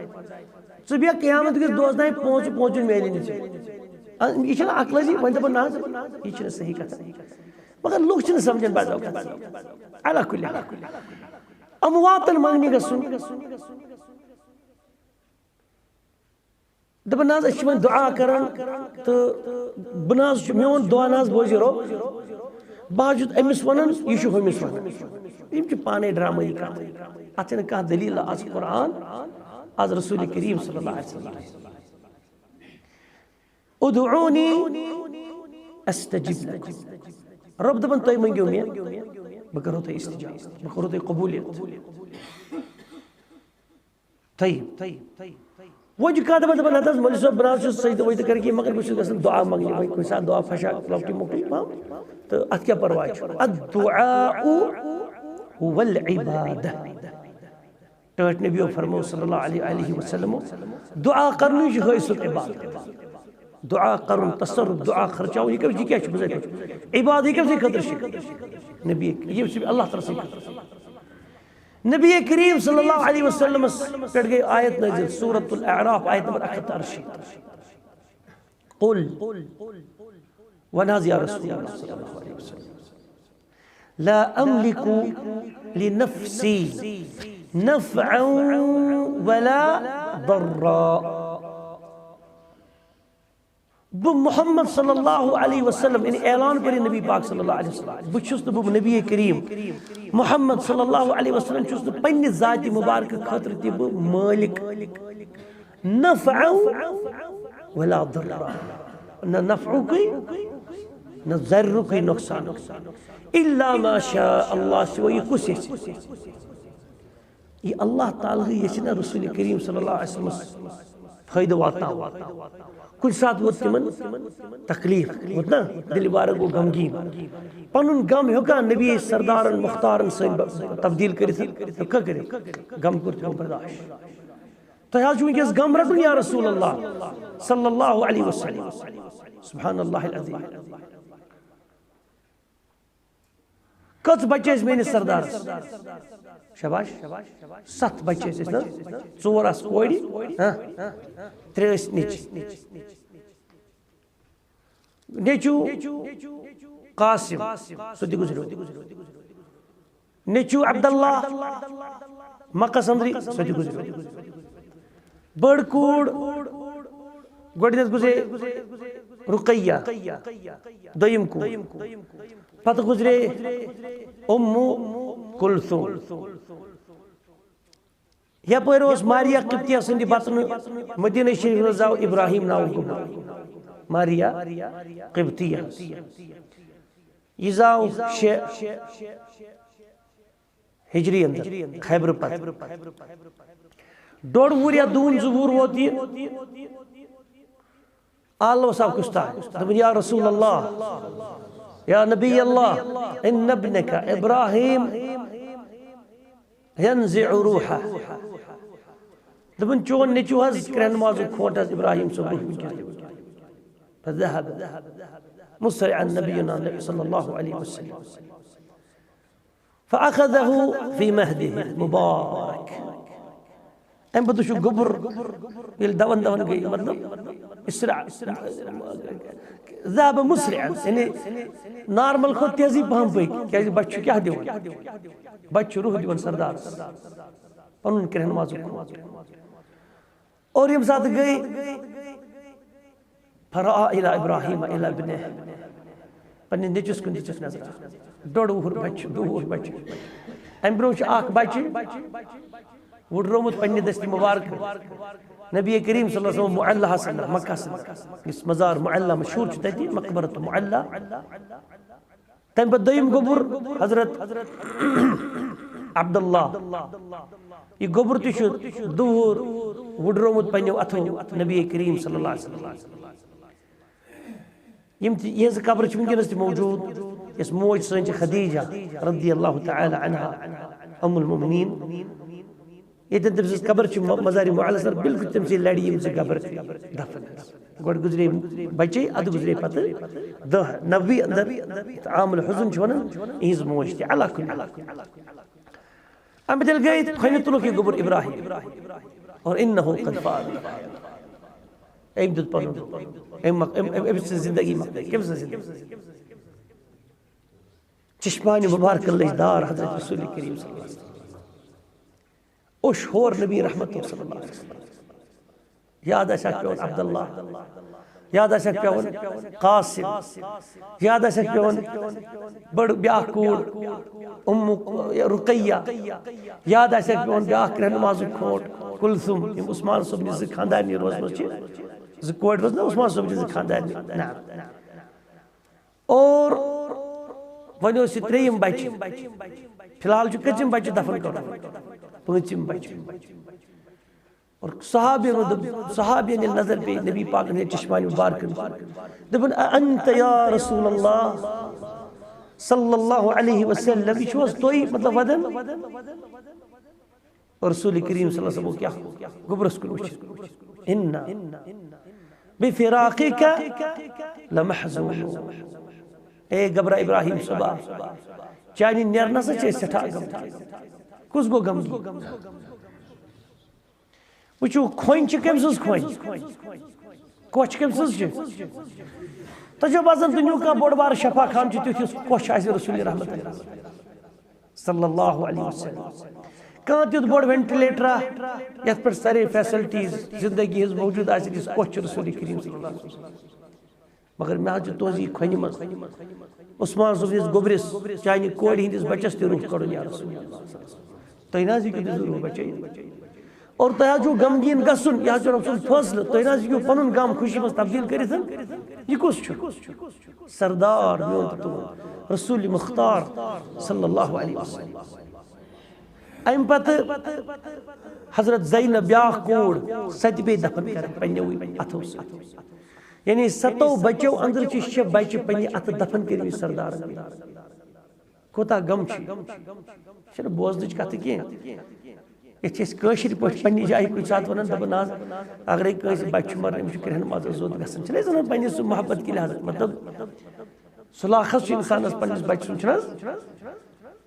ژٕ بیٚہہ قیامت کِس دۄہَس تام پونٛسہٕ، پونٛسہٕ دیُن میلہِ نہٕ ژےٚ۔" اَ، یہِ چھِنہٕ عقلَس یی، وۄنۍ دَپان، نہ حظ، یہِ چھِنہٕ صحیح کَتھ۔ مگر لُکھ چھِنہٕ سَمجھان بعض اوقات۔ علیٰ کُلِّ حال۔ اَمواتَن منٛگنہِ گژھُن۔ دَپان، "نہ حظ، أسۍ چھِ وۄنۍ دُعا کران تہٕ بہٕ نہ حظ چھُ، میون دُعا نہ حظ بوزِ رۄب، بہٕ حظ چھُس أمِس وَنان، یہِ چھُ ہُمِس وَنان۔" یِم چھِ پانَے ڈرامٲیی کَتھٕ۔ اَتھ چھَنہٕ کانٛہہ دٔلیٖل، از قرآن، از رسول کریم صلی اللہ علیہ وسلم۔ "ادعونی استجب لکم۔" رۄب دَپان، "تُہۍ مٔنٛگِو مےٚ، بہٕ کَرو تۄہہِ استجاب، بہٕ کَرو تۄہہِ قبوٗلیت۔" طیب۔ وۄنۍ چھُ کانٛہہ دَپان، دَپان، "نہ حظ، مولوی صٲب، بہٕ نہ حظ چھُس سجدٕ وجدٕ کران کینٛہہ، مگر بہٕ چھُس گژھان دُعا منٛگنہِ، وۄنۍ کُنہِ ساتہٕ دُعا پھَشا لۄکٹُے مۄکٹُے پَہَم، تہٕ اَتھ کیٛاہ پَرواے چھُ؟" الدعاء هو العبادة۔ ٹٲٹھۍ نبیو فرموو صلی اللہ علیہ وآلہ وسلم، دُعا کرنُے چھُ حٲصِل عبادت۔ دُعا کرُن، تصرف، دُعا خرچاوُن، یہِ کیٛاہ، یہِ کیٛاہ چھُ بِذٲتی؟ عبادت یہِ کٔمۍ سٕنٛدِ خٲطرٕ چھِ؟ نبی، یہِ چھُ اللہ تعالیٰ سٕنٛدِ خٲطرٕ۔ نبی کریم صلی اللہ علیہ وسلمس پٮ۪ٹھ گٔے آیت نازل، سورۃ الاعراف، آیت نمبر اکھ ہتھ تہٕ ارشیٖتھ۔ قل، وَن حظ یا رسول اللہ صلی اللہ علیہ وسلم، لا املک لنفسی نفعا ولا ضرا۔ بہٕ محمد صلی اللہ علیہ وسلم، یعنی اعلان کٔرِتھ نبی پاک صلی اللہ علیہ وسلم، بہٕ چھُس نہٕ، بہٕ نبی کریم محمد صلی اللہ علیہ وسلم چھُس نہٕ پننہِ ذاتِ مبارکہٕ خٲطرٕ تہِ بہٕ مٲلِک نفعا ولا ضرا، نہ نفعُکُے نہ ضرُکُے نۄقصان، الا ما شاء اللہ، سوائے یہِ کُس یژھِ۔ یہِ اللہ تعالیٰ ہٕے یژھِ نا رسول کریم صلی اللہ علیہ وسلمس فٲیدٕ واتناوُن۔ کُنہِ ساتہٕ ووت تِمن تکلیف، ووت نا، دِلہِ بارٕ گوٚو غمگیٖن۔ پنُن غم ہیوٚکا نبی سردارن مختارن سۭتۍ ب-، تبدیٖل کٔرِتھ؟ ہیوٚکا کٔرِتھ؟ غم کوٚر تِمو برداشت۔ تۄہہِ حظ چھُ وٕنکیٚس غم رٹُن یا رسول اللہ صلی اللہ علیہ وسلم۔ سبحان اللہ العظیم۔ کٔژ بچہِ ٲسۍ میٲنِس سردارس؟ شاباش۔ ستھ بچہِ ٲسۍ أسۍ نہ؟ ژور آسہٕ کورِ، ہاں؟ ترٛےٚ ٲسۍ نیٚچِوۍ۔ نیٚچِو قاسم، سُہ تہِ گُزریو۔ نیٚچِو عبداللہ مکس اندری، سُہ تہِ گُزریو۔ بٔڑ کوٗر، گۄڈٕنیتھ گُزرے رقیہ، دوٚیِم کوٗر، پتہٕ گُزرے اُمُ کلثوم۔ یپٲرۍ اوس ماریا قبطیہ سٕنٛدِ بطنہٕ مدینہ شریف منٛز زاو ابراہیم ناوُک گوٚبُر۔ ماریا قبطیہ۔ یہِ زاو شےٚ ہجری اندر، خیبر پتہٕ۔ ڈوٚڈ وُہُر یا دوٗن زٕ وُہُر ووت یہِ۔ آلو صاحب کُس تام۔ دوٚپُن، یا رسول اللہ، یا نبی اللہ، ان ابنک ابراہیم ینزع روحہ۔ دوٚپُن، چون نیٚچو حظ کرٛٮ۪ن مازُک کھونٹ حظ ابراہیم صٲب روح وٕنکیٚس دِوان۔ فذهب مسرعا نبینا صلی اللہ علیہ وسلم۔ فأخذه في مهده المبارك۔ اَمہِ پَتہٕ چھُ گوٚبُر، ییٚلہِ دَوَن دَوَن گٔے، مطلب، اسرع، ذهب مسرعا، یعنی نارمل کھۄتہٕ تیزی پَہَم پٔکۍ، کیٛازِ بَچہِ چھُ کیٛاہ دِوان؟ بَچہِ چھُ روح دِوان سردارَس، پَنُن کرٛٮ۪ن مازُک کھۄتہٕ۔ اور ییٚمہِ ساتہٕ گٔے، فرأى إلى إبراهيم إلى ابنه، پننِس نیٚچوِس کُن دِژٕس نظر۔ ڈوٚڈ وُہُر بچہِ، دُ وُہُر بچہِ۔ امہِ برونٛہہ چھُ اکھ بچہِ وُڈرومُت پننہِ دستہِ مبارکہٕ نبی کریم صلی اللہ علیہ وسلم معلیٰ ہس اندر، مکہ ہس اندر، یُس مزار معلیٰ مشہوٗر چھُ تتہِ، مقبرۃ معلیٰ۔ تمہِ پتہٕ دوٚیِم گوٚبُر حضرت عبداللہ۔ یہِ گوٚبُر تہِ چھُ دُ وُہُر وُڈرومُت پننیو اتھو نبی کریم صلی اللہ علیہ وسلم۔ یِم تہِ، یِہٕنٛز قبر چھِ وٕنکیٚنَس تہِ موجوٗد۔ یۄس موج سٲنۍ چھِ خدیجہ رضی اللہ تعالیٰ عنہا، ام المؤمنین، ییٚتٮ۪ن تٔمۍ سٕنٛز قبر چھِ م-، مزارِ معلیٰ ہس اندر، بالکل تٔمۍ سٕے لَرِ یِم زٕ قبر دفن۔ گۄڈٕ گُزرے بچے، اَدٕ گُزرے پتہٕ دَہ نبوی اندر، عام الحزن چھِ وَنان، یِہٕنٛز موج تہِ۔ علیٰ کُلِّ حال۔ اَمہِ پتہٕ ییٚلہِ گٔے، تہٕ کھۄنہِ تُلُکھ یہِ گوٚبُر ابراہیم۔ اور انہ قد فعل۔ أمۍ دیُت پنُن، أمۍ مۄک-، أمۍ، أمۍ، أمۍ سٕنٛز زندگی مۄکلے۔ کٔمۍ سٕنٛز زندگی؟ چشمانِ مبارکہٕ لٔج دار حضرت رسول کریم صلی اللہ علیہ وسلم۔ اوٚش ہور نبی رحمت صلی اللہ علیہ وسلم۔ یاد آسہِ ہا پیوٚن عبداللہ، یاد آسہِ ہا پیوٚن قاسم، یاد آسہِ ہا پیوٚن بٔڑ بیٛاکھ کوٗر ام رقیہ، یاد آسہِ ہا پیوٚن بیٛاکھ کرٛہنہٕ مازُک کھونٛٹ کلثوم، یِم عثمان صٲبنہِ زٕ خاندارنہِ روزمٕژ چھِ، زٕ کورِ روزنہٕ عثمان صٲبنہِ زٕ خاندارنہِ، نہ۔ اور وۄنۍ اوس یہِ ترٛیٚیِم بچہِ۔ فی الحال چھُ کٔژِم بچہِ دفن کرُن؟ پٲنٛژِم بچہِ۔ اور صحابی صحابین ییٚلہِ نظر پیٚیہِ نبی پاکن ہٕنٛدِ چشمانہِ مبارکن، دوٚپُن، "انت یا رسول اللہ صلی اللہ علیہ وسلم، یہِ چھُو حظ تُہۍ، مطلب، ودان؟" اور رسول کریم صلی اللہ علیہ وسلم کیٛاہ گوٚبرس کُن وٕچھِتھ، "انا بفراقک لمحزون"۔ اے گبرا ابراہیم صٲبا، چانہِ نیرنس چھِ أسۍ سٮ۪ٹھاہ غمگیٖن۔ کُس گوٚو غمگیٖن؟ وٕچھِو، کھۄنۍ چھِ کٔمۍ سٕنٛز کھۄنۍ؟ کۄچھ کٔمۍ سٕنٛز چھِ؟ تۄہہِ چھو باسان دُنیُک کانٛہہ بوٚڑ بارٕ شفا خان چھُ تیُتھ، یُس کۄچھ آسہِ رسول رحمت اللہ صلی اللہ علیہ وسلم؟ کانٛہہ تیُتھ بوٚڑ وینٹلیٹرا یتھ پٮ۪ٹھ سارے فیسلٹیز زندگی ہٕنٛز موجود آسہِ، یُس کۄچھ چھُ رسول کریم صلی اللہ علیہ وسلم؟ مگر مےٚ حظ چھِ تُہنٛزِ یہِ کھۄنہِ منٛز عثمان صٲبنِس گوٚبرِس، چانہِ کورِ ہٕنٛدِس بچس تہِ روح کڑُن، یا رسول اللہ۔ تُہۍ نہ حظ ہیٚکِو تہِ ضروٗر بچٲیِتھ۔ اور تۄہہِ حظ چھُو غمگیٖن گژھُن، یہِ حظ چھُ رۄب سُنٛد فٲصلہٕ۔ تُہۍ نہ حظ ہیٚکِو پنُن غم خوشی منٛز تبدیٖل کٔرِتھ۔ یہِ کُس چھُ؟ سردار میون تہٕ تُہُنٛد، رسول مختار صلی اللہ علیہ وسلم۔ امہِ پتہٕ حضرت زینب، بیٛاکھ کوٗر، سۄ تہِ پیٚیہِ دفن کرٕنۍ پننیوٕے اتھو سۭتۍ۔ یعنی ستو بچو اندرٕ چھِ شےٚ بچہِ پننہِ اتھٕ دفن کٔرمٕتۍ سردارن۔ کوٗتاہ غم چھُ یہِ۔ یہِ چھَنہٕ بوزنٕچ کتھٕ کینٛہہ۔ ییٚتہِ چھِ أسۍ کٲشِرۍ پٲٹھۍ پننہِ جایہِ کُنہِ ساتہٕ ونان، دپان، "نہ حظ، اگرے کٲنٛسہِ بچہِ چھُ مران، أمِس چھُ کرٛہنہٕ مازس زوٚد گژھان۔" چھِنہٕ أسۍ ونان پننِس سُہ محبت کہِ لحاظہٕ، مطلب، سُہ لاکھس چھُ انسانس پننِس بچہِ سُنٛد، چھُنہٕ حظ؟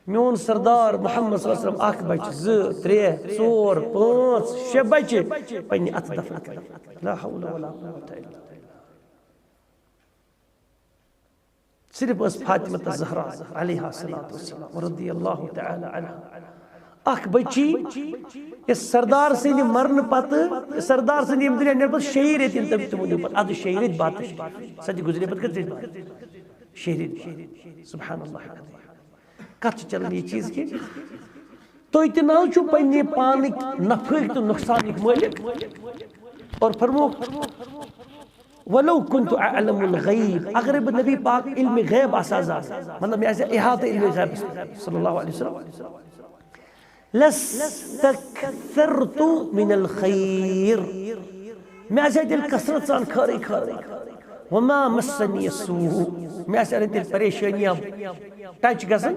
میون سردار محمد صلی اللہ علیہ وسلم، اکھ بچہِ، زٕ، ترٛےٚ، ژور، پانٛژھ، شےٚ بچہِ پننہِ اتھٕ دفن کٔرِتھ۔ لا حول ولا قوة الا باللہ۔ صرف ٲس فاطمہ الزہرا علیہا الصلوۃ والسلام رضی اللہ تعالی عنہا اکھ بچی، یۄس سردار سٕنٛدِ مرنہٕ پتہٕ، سردار سٕنٛدِ ییٚمہِ دُنیا نیرنہٕ پتہٕ شیٚیہِ ریٚتۍ یِن تٔمۍ تِمو نیوٗ پتہٕ، ادٕ شیٚیہِ ریٚتۍ بعد تہِ، سۄ تہِ گُزرے پتہٕ کٔژِ ریٚتۍ بعد؟ شیٚیہِ ریٚتۍ بعد۔ سبحان اللہ۔ کتھ چھِ چلان یہِ چیٖز کہِ تُہۍ تہِ نہ حظ چھِو پننہِ پانٕکۍ نفعٕکۍ تہٕ نۄقصانٕکۍ مٲلِک۔ اور فرمووُکھ، "ولو کنت اعلم الغیب"، اگرے بہٕ نبی پاک علمِ غیب آسہٕ ہا زانان، مطلب مےٚ آسہِ ہا احاطہ علمِ غیبس پٮ۪ٹھ، صلی اللہ علیہ وسلم، "لاستکثرت من الخیر"، مےٚ آسہِ ہا تیٚلہِ کثرت سان خٲرٕے خٲرٕے، "وما مسنی السوء"، مےٚ آسہِ ہا نہٕ تیٚلہِ پریشٲنی یا ٹچ گژھان۔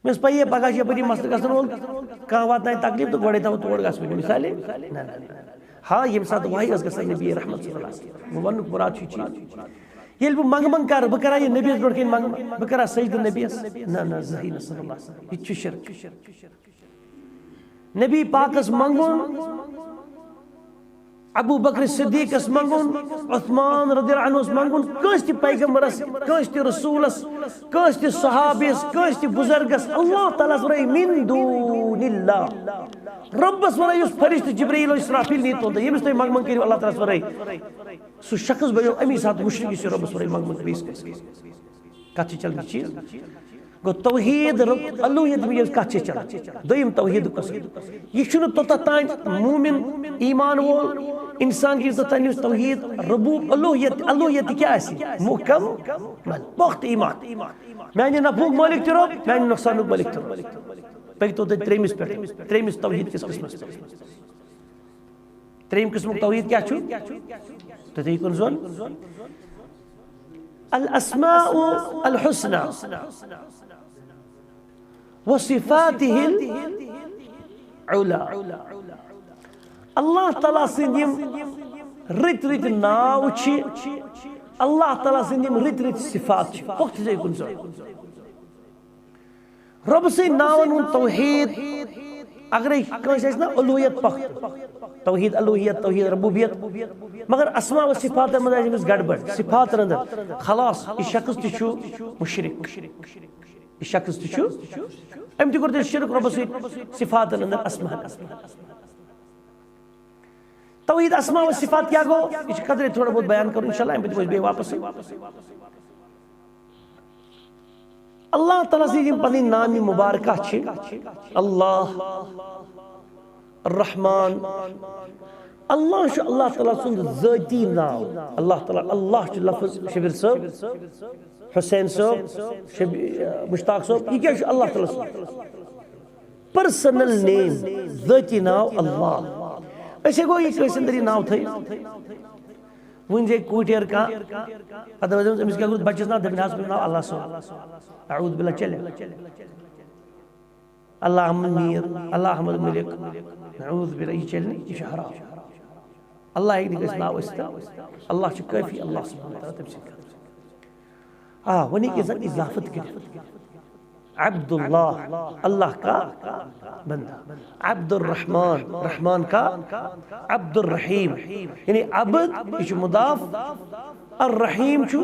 مےٚ ٲس پَیی، پَگاہ چھُ یَپٲرۍ یہِ مسلہٕ گژھن وول، کانٛہہ واتنایہِ تکلیٖف تہٕ گۄڈَے تھاوو تور گژھوٕنۍ۔ مثالے، نہ، نہ، نہ۔ ہا، ییٚمہِ ساتہٕ وحی ٲس گژھان نبی رحمت صلی اللہ علیہ وسلم، وَنُک مُراد چھُ یہِ چیٖز۔ ییٚلہِ بہٕ منٛگہٕ منٛگہٕ کَرٕ، بہٕ کَرا یہِ نبیَس برونٛٹھ کَنہِ منٛگہٕ، بہٕ کَرا سجدٕ نبیَس؟ نہ، نہ، زٕہٕے نہٕ صلی اللہ علیہ وسلم۔ یہِ تہِ چھُ شرک۔ نبی پاکس منگُن، ابو بکر صدیقس منگُن، عثمان رضی اللہ عنہس منگُن، کٲنٛسہِ تہِ پیغمبرس، کٲنٛسہِ تہِ رسولس، کٲنٛسہِ تہِ صحابیس، کٲنٛسہِ تہِ بزرگس، اللہ تعالیٰ ہس ورٲے من دون اللہ۔ رۄبس ورٲے یُس فرشتہٕ جبرائیل و اسرافیل نی تُلتہٕ، ییٚمِس تُہۍ منگ منگ کٔرِو اللہ تعالیٰ ہس ورٲے، سُہ شخص بنیو امی ساتہٕ مشرک، یُس یہِ رۄبس ورٲے منگ منگ بیٚیِس کٲنٛسہِ۔ کتھ چھِ چلان چیٖز؟ گوٚو توحید رب الوہیت منٛز کتھ چھِ چلان؟ دوٚیِم توحید قسم۔ یہِ چھُنہٕ توٚتتھ تام مومن ایمان وول انسان کہِ یوٚتتھ تام یُس توحید ربوب الوہیت، الوہیت تہِ کیٛاہ آسہِ؟ مکمل، پۄختہٕ ایمان۔ میانہِ نفعُک مٲلِک تہِ رب، میانہِ نۄقصانُک مٲلِک تہِ رب۔ پٔکۍ تو تُہۍ ترٛیٚیمِس پٮ۪ٹھ، ترٛیٚیمِس توحید کِس قسمس پٮ۪ٹھ۔ ترٛیٚیِم قٕسمُک توحیٖد کیٛاہ چھُ؟ تُہۍ تھٲیِو کُن زوٚن۔ الاسماء الحسنى وصفاته العلى۔ اللہ تعالیٰ سٕنٛدۍ یِم رٕتۍ رٕتۍ ناو چھِ، اللہ تعالیٰ سٕنٛدۍ یِم رٕتۍ رٕتۍ صفات چھِ، پۄختہٕ تھٲیِو کُن زوٚن۔ رۄب سٕنٛدۍ ناوَن ہُنٛد توحیٖد، اگرے کٲنٛسہِ آسہِ نا الوہیت پکھ، توحیٖد الوہیت، توحیٖد ربوبیت، مگر اسماء و صفاتن منٛز آسہِ أمِس گڑبڑ، صفاتن اندر خلاص، یہِ شخص تہِ چھُ مشرک، یہِ شخص تہِ چھُ، أمۍ تہِ کوٚر تیٚلہِ شرک رۄبَس سۭتۍ صفاتن اندر، اسماء۔ توحید اسماء و صفات کیا گو؟ یہ چھ قدرے تھوڑا بہت بیان کرُن، انشاءاللہ، امہِ پتہٕ وٕچھ بیٚیہِ واپس۔ اللہ تعالیٰ سٕنٛدۍ یِم پنٕنۍ نام مبارکہ چھِ، اللہ، الرحمن۔ اللہ چھُ اللہ تعالیٰ سُنٛد ذٲتی ناو۔ اللہ تعالیٰ، اللہ چھُ لفظ شبیر صٲب، حسین صٲب، شبی-، مشتاق صٲب، یہِ کیٛاہ چھُ اللہ تعالیٰ سُنٛد؟ پرسنل نیم، ذٲتی ناو اللہ۔ أسۍ ہٮ۪کو یہِ کٲنٛسہِ أنٛدر یہِ ناو تھٲیِتھ؟ وٕنہِ زِ کوٗٹیر کانٛہہ، پتہٕ دَپہِ أمِس کیٛاہ کوٚرُتھ بَچَس ناو؟ دَپہِ نہ حظ، کوٚرُن ناو اللہ صٲب۔ اعوذ باللہ، چلہِ۔ اللہ احمد میر، اللہ احمد ملک، اعوذ باللہ، یہِ چلہِ نہٕ، یہِ چھُ حرام۔ اللہ ہیٚکہِ نہٕ کٲنٛسہِ ناو ٲسِتھ۔ اللہ چھُ کٲفی، اللہ سبحانہ و تعالیٰ تٔمۍ سٕنٛدِ خٲطرٕ۔ آ، وۄنۍ ہیٚکہِ اِنسان اضافت کٔرِتھ۔ عبداللہ، اللہ کا بندہ۔ عبدالرحمن، رحمان کا عبدالرحیم۔ یعنی عبد، یہِ چھُ مضاف، الرحیم چھُ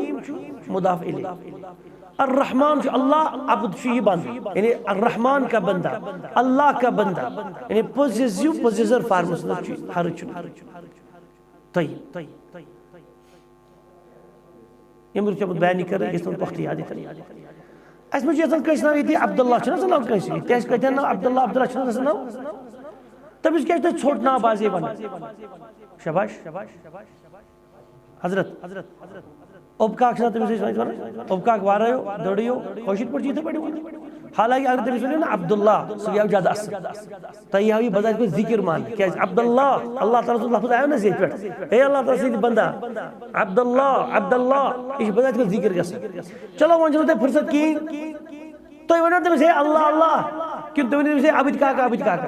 مضاف الیہ۔ الرحمن چھُ اللہ، عبد چھُ یہِ بندہ، یعنی الرحمن کا بندہ، اللہ کا بندہ، یعنی possessive، possessor forms منٛز چھُ، حرف چھُ۔ طیب۔ یِم رُت چھِ بیان کَرٕنۍ، یہِ گژھِ تِمَن پۄختہٕ یاد یہِ تھاوٕنۍ۔ اَسہِ منٛز چھُ یَژھان کٲنٛسہِ ناو ییٚتہِ عبداللہ، چھُنہ آسان ناو کٲنٛسہِ؟ کیٛازِ کَتہِ ناو عبداللہ، عبداللہ چھُنہ آسان ناو؟ تٔمِس کیٛازِ تۄہہِ ژھوٚٹ ناو بازے وَنان؟ شاباش۔ حضرت۔ اوٚب کاک چھِنہ تٔمِس أسۍ وَنان؟ اوٚب کاک وارٲیو، دٔڑِو، کٲشِر پٲٹھۍ چھِ یِتھَے پٲٹھۍ وَنان۔ حالانکہ اگر تٔمِس ؤنِو نہ عبداللہ، سُہ گٔیو زیادٕ اَصٕل۔ تۄہہِ یِیو یہِ بذاتِ خۄد ذِکِر ماننہٕ۔ کیٛازِ؟ عبداللہ، اللہ تعالیٰ سُنٛد لفظ آیو نہ زیچھِ پٮ۪ٹھ۔ اے اللہ تعالیٰ سٕنٛدِ بندا، عبداللہ، عبداللہ، یہِ چھُ بذاتِ خۄد ذِکِر گژھان۔ چلو، وۄنۍ چھُنہٕ تۄہہِ فرصت کِہیٖنۍ۔ تُہۍ ؤنِو تٔمِس، "ہے اللہ، اللہ"، کِنہٕ تُہۍ ؤنِو تٔمِس، "ہے عبد کاکا، عبد کاکا"؟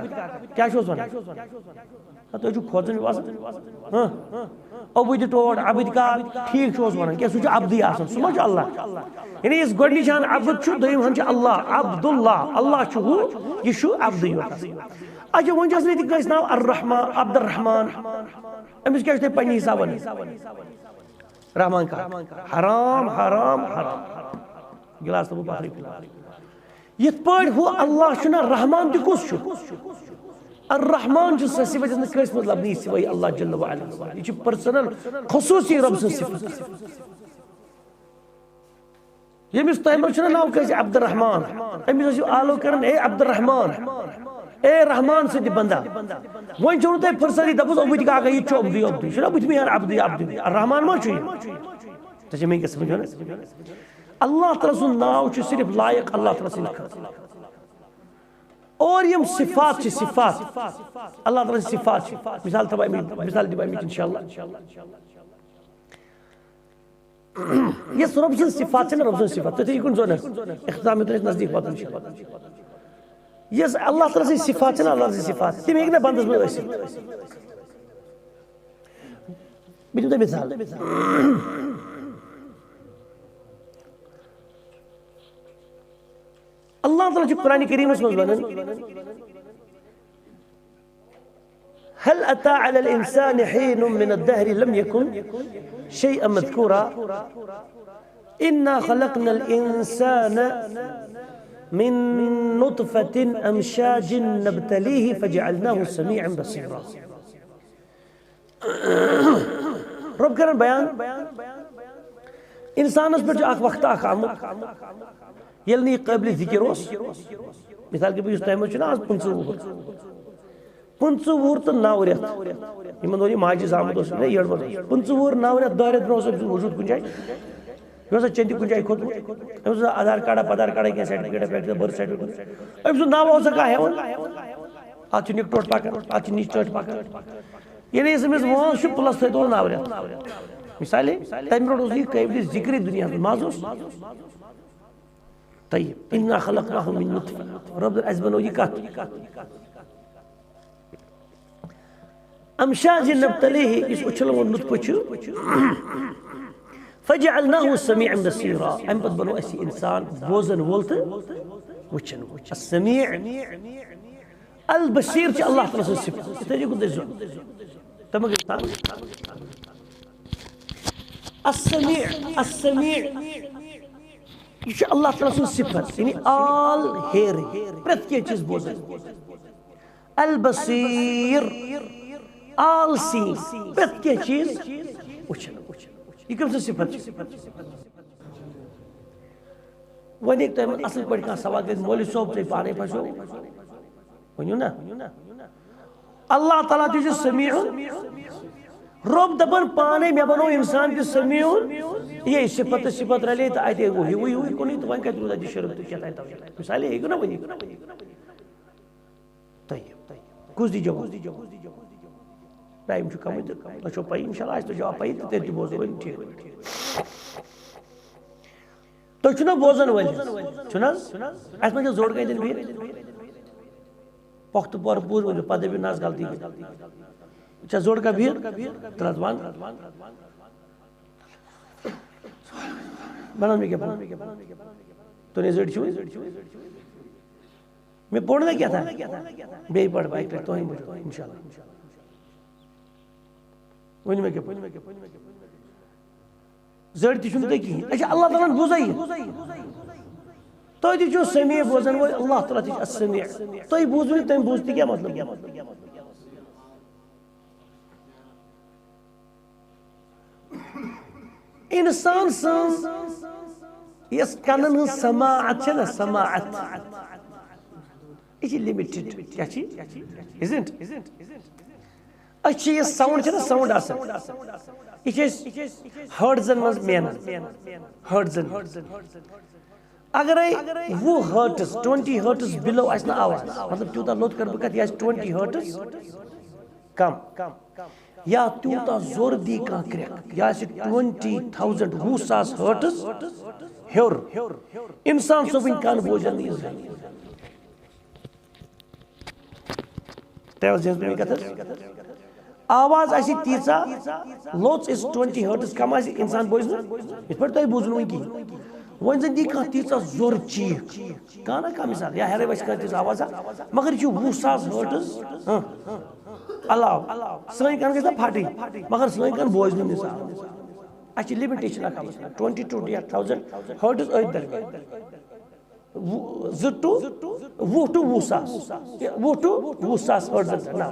کیٛاہ چھُ اوس وَنان؟ ہا، تُہۍ چھِو کھوژان، چھِو آسان۔ ہاں۔ عبد ٹوٹھ، عبد کاک، ٹھیٖک چھُ اوس وَنان، کیٛاہ سُہ چھُ عبدٕے آسان، سُہ ما چھُ اللہ؟ یعنی یُس گۄڈٕنِچ ہَن عبد چھُ، دوٚیِم ہَن چھِ اللہ، عبداللہ، اللہ چھُ ہُہ، یہِ چھُ عبدٕے یوت آسان۔ اچھا، وۄنۍ چھُ آسان ییٚتہِ کٲنٛسہِ ناو الرحمان، عبدالرحمان، أمِس کیٛاہ چھُ تۄہہِ پنٛنہِ حساب وَنان؟ رحمان کاک۔ حرام، حرام، حرام۔ گلاس تھاوو پتھرٕے کُن۔ یِتھ پٲٹھۍ ہُہ اللہ چھُنہ، رحمان تہِ کُس چھُ؟ الرحمان چھُ سۄ صفت یۄس نہٕ کٲنٛسہِ منٛز لبنہٕ یی سوائے اللہ جل وعلا۔ یہِ چھِ personal، خصوٗصی رۄب سٕنٛز صفت۔ ییٚمِس تۄہہِ منٛز چھُنہ ناو کٲنٛسہِ عبدالرحمان، أمِس ٲسِو آلو کران، "اے عبدالرحمان، اے رحمان سٕنٛدِ بندا"۔ وۄنۍ چھُو نہٕ تۄہہِ فرصت، یہِ دَپُس، "عبدی کاکا، یہِ تہِ چھُ عبدی، عبدی"۔ چھُنہ بٕتھِ مےٚ یار عبدی، عبدی۔ رحمان ما چھُ یہِ؟ تۄہہِ چھا میٛٲنۍ کَتھ سمجھ یِوان؟ اللہ تعالیٰ سُنٛد ناو چھُ صرف لایق اللہ تعالیٰ سٕنٛدِ خٲطرٕ۔ اور یِم صفات چھِ، صفات، اللہ تعالیٰ سٕنٛدِ صفات چھِ۔ مثال تھاوٕ اَمِچ، مثال دِمہٕ اَمِچ انشاءاللہ۔ یۄس رۄب سٕنٛز صفات چھِ نہ، رۄب سٕنٛز صفات، تُہۍ تھٲیِو یہِ کُن زوٚن حظ۔ اختتام یوٚتَن أسۍ نزدیٖک واتان چھِ۔ یۄس اللہ تعالیٰ سٕنٛز صفات چھِ نہ، اللہ سٕنٛز صفات، تِم ہیٚکہِ نہٕ بنٛدَس منٛز ٲسِتھ۔ بہٕ دِمہٕ تۄہہِ مثال۔ اللہ تعالیٰ چھُ قرآن کریٖمَس منٛز وَنان، "هل أتى على الإنسان حين من الدهر لم يكن شيئا مذكورا، إنا خلقنا الإنسان من نطفة أمشاج نبتليه فجعلناه سميعا بصيرا۔" رۄب کران بیان، انسانس پٮ۪ٹھ چھُ اکھ وقت اکھ آمُت، ییٚلہِ نہٕ یہِ قٲبلِ ذِکِر اوس۔ مثال کے طور پر یُس تۄہہِ منٛز چھُنہ آز پٕنٛژٕہ وُہُر، پٕنٛژٕہ وُہُر تہٕ نَو رٮ۪تھ، یِمن دۄہن یہِ ماجہِ زامُت اوس، نہ یٔڑ منٛز اوس۔ پٕنٛژٕہ وُہُر، نَو رٮ۪تھ، دَہ رٮ۪تھ برونٛہہ اوس أمۍ سُنٛد وجوٗد کُنہِ جایہِ۔ یہِ اوس اَتھ چندِ کُنہِ جایہِ کھوٚتمُت، أمۍ سُنٛد آدھار کارڈا، پدھار کارڈا، کینٛہہ سرٹیفکیٹا پٮ۪ٹھ، birth certificate۔ أمۍ سُنٛد ناو اوس کانٛہہ ہٮ۪وان؟ اَتھ چھُ نِکہٕ ٹوٹھ پکان، اَتھ چھُ نِچ ٹوٹھ پکان۔ یعنی یُس أمِس وٲنٛس چھُ، plus تھٲیتو ناو رٮ۪تھ۔ مثالے، تَمہِ برونٛٹھ اوس یہِ قٲبلِ ذِکرٕے دُنیاہَس منٛز۔ مَزٕ اوس؟ طیب۔ "إنا خلقناه من نطفة۔" رۄب دوٚپ، "اَسہِ بنوو یہِ کَتھ؟" "أمشاج نبتليه"، یُس اُچھلوُن نُطفہٕ چھُ۔ "فجعلناه سميعا بصيرا"، اَمہِ پتہٕ بنوو اَسہِ یہِ اِنسان بوزن وول تہٕ وٕچھن وول۔ السمیع البصیر چھِ اللہ تعالیٰ سٕنٛز صفت۔ یہِ تھٲیِو گُتٕج زوٚن۔ تِم گٔے السمیع، السمیع۔ یہِ چھُ اللہ تعالیٰ سٕنٛز صفت، یعنی all hearing، پرٛٮ۪تھ کینٛہہ چیٖز بوزان۔ البصیر، آل سیٖنگ، پرٛٮ۪تھ کینٛہہ چیٖز وٕچھان۔ یہِ کٔمۍ سٕنٛز صفت چھِ؟ وۄنۍ ییٚلہِ تۄہہِ اَصٕل پٲٹھۍ کانٛہہ سوال کٔرِتھ، مولوی صٲب، تُہۍ پانَے پھسیو، ؤنِو نا۔ اللہ تعالیٰ تہِ چھُ سمیٖع۔ رۄب دَپان پانَے، مےٚ بَنوو اِنسان تہِ سمیٖع۔ یہِ صفت تہٕ صفت رَلے تہٕ اَتے گوٚو ہیوٗ ہیوٗ کُنُے، تہٕ وۄنۍ کَتہِ روٗد اَتہِ شرک تہٕ کیٛاہ تام تَوَے؟ مِثالے ہیٚکِو نا ؤنِتھ۔ طیب۔ کُس دی جواب؟ ٹایم چھُ کمٕے تہٕ تۄہہِ چھو پَیی، اِنشاءاللہ آسہِ تۄہہِ جواب پَیی تہٕ تیٚلہِ تہِ بوزو وۄنۍ ٹھیٖک۔ تُہۍ چھِو نا بوزان وٲلۍ؟ چھُ نہ حظ؟ اَسہِ ما چھِ زوٚڑ کَتٮ۪ن بِہِتھ؟ پۄختہٕ پٲٹھۍ پوٗرٕ ؤنِو، پَتہٕ دٔپِو نہ حظ غلطی گٔے۔ چھا زوٚڑ کانٛہہ بِہِتھ؟ تَلہٕ حظ وَن۔ وَنان مےٚ کیٛاہ پوٚر؟ تُہۍ نے زٔٹۍ چھِو؟ مےٚ پوٚر نہ کیٛاہ تام؟ بیٚیہِ پَرٕ بہٕ اَکہِ لَٹہِ تۄہہِ موٗجوٗب، اِنشاءاللہ۔ ؤنِو مےٚ کیٛاہ پوٚر؟ زٔٹۍ تہِ چھُنہٕ تۄہہِ کِہیٖنۍ۔ اچھا، اللہ تعالیٰ ہن بوٗزا یہِ؟ تۄہہِ تہِ چھُو سمیع بوزن وٲلۍ، اللہ تعالیٰ تہِ چھُ السمیع۔ تۄہہِ بوٗزوٕ نہٕ، تٔمۍ بوٗز تہِ کیٛاہ مطلب؟ اِنسان سٕنٛز یۄس کَنَن ہٕنٛز سماعت چھےٚ نا، سماعت، یہِ چھِ لِمِٹِڈ۔ کیٛاہ چھِ؟ Isn't؟ أسۍ چھِ یہِ ساوُنٛڈ چھِ نا ساوُنٛڈ آسان، یہِ چھِ أسۍ ہٲرٹزَن منٛز مینان، ہٲرٹزَن منٛز۔ اگرے وُہ ہٲرٹز، ٹُوَنٹی ہٲرٹز بِلو آسہِ نہٕ آواز، مطلب تیوٗتاہ لوٚت کَرٕ بہٕ کَتھ، یہِ آسہِ ٹُوَنٹی ہٲرٹز کم، یا تیوٗتاہ زوٚر دی کانٛہہ کرٛٮ۪کھ، یہِ آسہِ ٹُوَنٹی تھاوزنٛڈ، وُہ ساس ہٲرٹز ہیوٚر، اِنسان صٲبٕنۍ کَن بوزن نہٕ یہِ زٕہٕنۍ۔ تۄہہِ اوس ذہنس منٛز یہِ کتھ حظ؟ آواز آسہِ تیٖژاہ لوٚژ، یُس ٹُوَنٹی ہٲرٹز کم آسہِ، انسان بوزِ نہٕ، یِتھ پٲٹھۍ تۄہہِ بوٗزوٕ نہٕ وُنہِ کِہیٖنۍ۔ وۄنۍ زن دی کانٛہہ تیٖژاہ زوٚر چیٖکھ، کانٛہہ نہ کانٛہہ مثال، یا ہیرے وسہِ کانٛہہ تیٖژاہ آواز، مگر یہِ چھُ وُہ ساس ہٲرٹز، ہاں، علاوٕ۔ سٲنۍ کن گژھِ نہ پھٹٕنۍ، مگر سٲنۍ کن بوزِ نہٕ مثال۔ اَسہِ چھِ لِمِٹیشن اکھ آمٕژ، ٹُوَنٹی ٹُو یا تھاوزنٛڈ ہٲرٹز أتھۍ درمیان۔ وُہ، زٕ ٹُو، وُہ ٹُو وُہ ساس، وُہ ٹُو وُہ ساس ہٲرٹزن ناو۔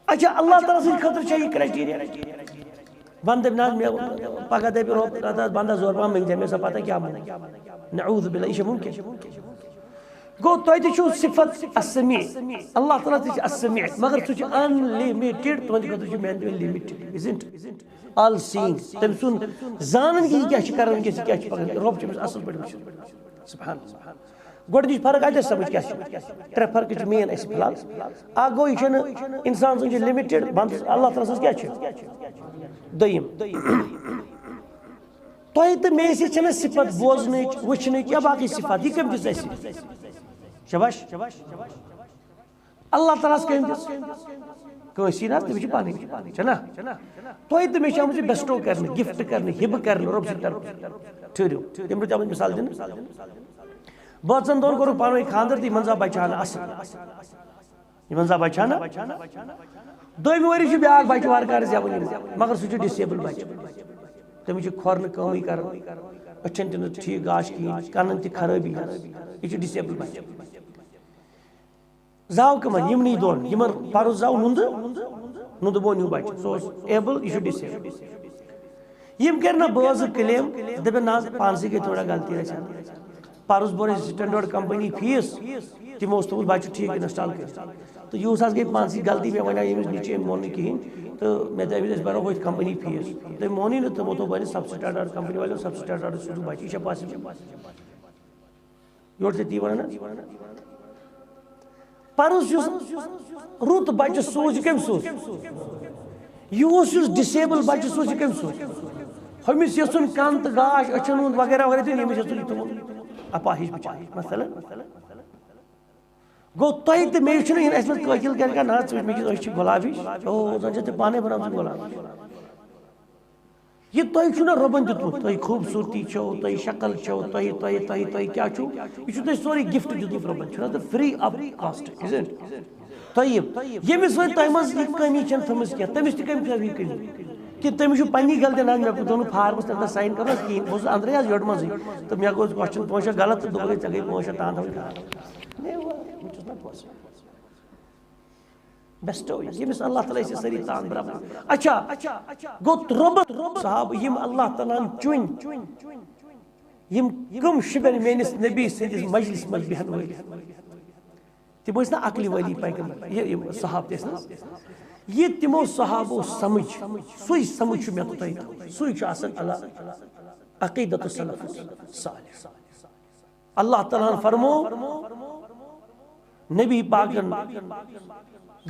اچھا، اللہ تعالیٰ سٕنٛدِ خٲطرٕ چھا یہِ کرائٹیریا؟ بندٕ دَپہِ نہ حظ، مےٚ پگاہ دَپہِ رۄب، نہ حظ بندس زورٕ پہم مٔنٛگۍ زِ، مےٚ سا پتہ کیٛاہ منٛگہِ۔ نعوذ باللہ، یہِ چھا مُمکِن؟ گوٚو، تۄہہِ تہِ چھُو صفت السمیع۔ اللہ تعالیٰ تہِ چھُ السمیع، مگر سُہ چھُ unlimited، تُہنٛدِ خٲطرٕ چھُ میانہِ تہِ limited، isn't؟ All seeing، تٔمۍ سُنٛد زانان کہِ یہِ کیٛاہ چھُ کران، وٕنکیٚس یہِ کیٛاہ چھُ پکان، رۄب چھُ أمِس اصل پٲٹھۍ وٕچھان۔ سبحان اللہ۔ گۄڈٕنِچ فرق آیہِ تۄہہِ سمجھ کیٛاہ چھِ؟ ترٛےٚ فرقہٕ چھِ main اَسہِ فی الحال۔ اکھ گوٚو، یہِ چھُنہٕ اِنسان سُنٛد چھُ limited، بنٛدٕ اللہ تعالیٰ سٕنٛز کیٛاہ چھِ؟ دوٚیِم، تۄہہِ تہٕ مےٚ سۭتۍ چھَنہٕ صفت بوزنٕچ، وٕچھنٕچ یا باقٕے صفت، یہِ کٔمۍ دِژ اَسہِ؟ شاباش۔ اللہ تعالیٰ ہس کٔمۍ دِژ؟ کٲنٛسی نہٕ حظ، تٔمِس چھِ پنٕنۍ، چھےٚ نا؟ تۄہہِ تہٕ مےٚ چھِ آمٕژ یہِ bestow کرنہٕ، gift کرنہٕ، ہبہٕ کرنہٕ، رۄب سٕنٛدِ طرفہٕ۔ ٹھٔہرِو، تٔمۍ دیُت آمٕژ مثال دِنہٕ۔ بٲژن دۄن کوٚرُکھ پانہٕ ؤنۍ خانٛدر تہٕ یِمن زاو بچہٕ ہنا اصٕل۔ یِمن زاو بچہٕ ہنا۔ دوٚیمہِ ؤری چھُ بیٛاکھ بچہٕ وارٕ کارٕ زٮ۪وان یِوان، مگر سُہ چھُ disable بچہٕ۔ تٔمِس چھِ کھۄر نہٕ کٲمٕے کران، أچھن تہِ نہٕ ٹھیٖک گاش کِہیٖنۍ، کنن تہِ خرٲبی حظ۔ یہِ چھُ disable بچہٕ۔ زاو کٕمن؟ یِمنٕے دۄن، یِمن پرُس زاو نُندٕ، نُندٕ بون ہیوٗ بچہٕ، سُہ اوس able، یہِ چھُ disable۔ یِم کَرِ نہ بٲژٕ claim، دَپن نہ حظ، پانسٕے گٔے تھوڑا غلطی، اَسہِ پرُس بوٚر اَسہِ standard company fees، تِمو اوس تھوٚومُت بچہٕ ٹھیٖک install کٔرِتھ۔ تہٕ یُس حظ گٔے پانسٕے غلطی، مےٚ وَنیٛاو ییٚمِس نیٚچوۍ، أمۍ مون نہٕ کِہیٖنۍ، تہٕ مےٚ دَپہِ، أسۍ بَرو ہوٚتھۍ company fees۔ تٔمۍ مونُے نہٕ، تِمو دوٚپ، وۄنۍ substandard company والٮ۪و substandard سوٗزُکھ بچہٕ، یہِ چھا possible؟ یورٕ چھِ تی وَنان حظ۔ پَرُس یُس رُت بَچہٕ سوٗز، یہِ کٔمۍ سوٗز؟ یہِ اوس یُس disable بَچہٕ سوٗز، یہِ کٔمۍ سوٗز؟ ہُمِس یَژھُن کَن تہٕ گاش أچھَن ہُنٛد وغیرہ وغیرہ دیُن، ییٚمِس یَژھُن یہِ تھوٚوُن اَپاہِج بِچارٕ، مثلاً۔ گوٚو، تۄہہِ تہٕ مےٚ چھُنہٕ یِنہٕ اَسہِ منٛز قٲتِل کَرِ کانٛہہ، نہ حظ، ژٕ وٕچھ، مےٚ چھِ أچھ چھِ گۄلابی، او، زَن چھِ ژےٚ پانَے بَناومٕژ گۄلاب۔ یہِ تۄہہِ چھُو نہ رۄبن دیُتمُت، تۄہہِ خوٗبصوٗرتی چھو، تۄہہِ شکل چھو، تۄہہِ، تۄہہِ، تۄہہِ، تۄہہِ کیٛاہ چھُو، یہِ چھُو تۄہہِ سورُے gift دیُتمُت رۄبن، چھُنہ تۄہہِ free of cost، isn't؟ طیب، ییٚمِس وۄنۍ تۄہہِ منٛز یہِ کٔمی چھَنہٕ تھٲمٕژ کینٛہہ، تٔمِس تہِ کَمہِ خٲطرٕ یہِ کٔمی؟ کہِ تٔمِس چھُ پنٛنی غلطی، نہ، مےٚ دیُت نہٕ فارمَس تَمہِ دۄہ sign کَرُن حظ کِہیٖنۍ، بہٕ اوسُس أنٛدرَے حظ یٔڈ منٛزٕے، تہٕ مےٚ گوٚو question پانٛژھ شےٚ غلط، تہٕ دوٚپُکھ، "ہے، ژےٚ گٔے پانٛژھ شےٚ تان تھاوٕنۍ خراب۔" ہے، وَلہٕ، بہٕ چھُس نہ پونٛسہٕ۔ بیسٹو، ییٚمِس اللہ تعالیٰ چھِ سٲری تان برابر۔ اچھا، گوٚو ترٛوٚمُت صحابہٕ یِم اللہ تعالیٰ ہن چُنۍ، یِم کم شِبن میٲنِس نبی سٕنٛدِس مجلس منٛز بیٚہن وٲلۍ۔ تِم ٲسۍ نہ عقلہِ وٲلی پیغمبر، یہِ، یِم صحابہٕ تہِ ٲسۍ نہ۔ یہِ تِمو صحابو سمجھ، سُے سمجھ چھُ مےٚ تۄہہِ تھاوُن۔ سُے چھُ آسان اللہ عقیدت السلف الصالح۔ اللہ تعالیٰ ہن فرمو، نبی پاکن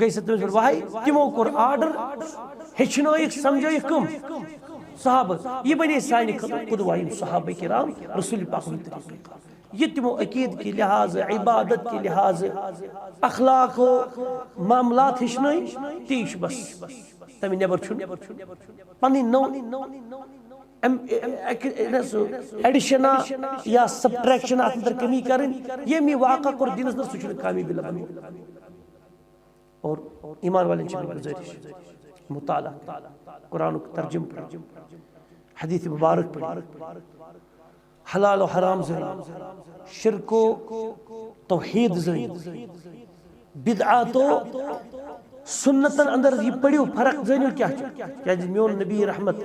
گٔے سۄ تٔمِس پٮ۪ٹھ وحی، تِمو کوٚر آرڈر، ہیٚچھنٲیِکھ، سمجھٲیِکھ کٕم؟ صحابہٕ۔ یہِ بنے سانہِ خٲطرٕ قدوہ، یِم صحابہ کرام رسول پاک ہُنٛد طریٖقہٕ۔ یہِ تِمو عقیٖد کہِ لحاظہٕ، عبادت کہِ لحاظہٕ، اخلاق و معاملات ہیٚچھنٲے، تی چھُ بس۔ تَمہِ نٮ۪بر چھُنہٕ پنٕنۍ نٔو اَمہِ، اَمہِ، اَکہِ، یہِ نہ سُہ ایڈیشنا یا سبٹریکشن اَتھ اندر کمی کرٕنۍ، ییٚمۍ یہِ واقعہ کوٚر دیٖنس اندر، سُہ چھُنہٕ کامیٲبی لبن وول۔ اور ایمان والٮ۪ن چھِ مےٚ گُزٲرِش، مطالعہ کٔرِو، قرآنُک ترجمہٕ پٔرِو، حدیث مبارک پٔرِو، حلال و حرام زٲنِو، شرک و توحید زٲنِو، بدعات و سنتن اندر یہِ پٔرِو، فرق زٲنِو کیٛاہ چھُ۔ کیٛازِ میون نبی رحمت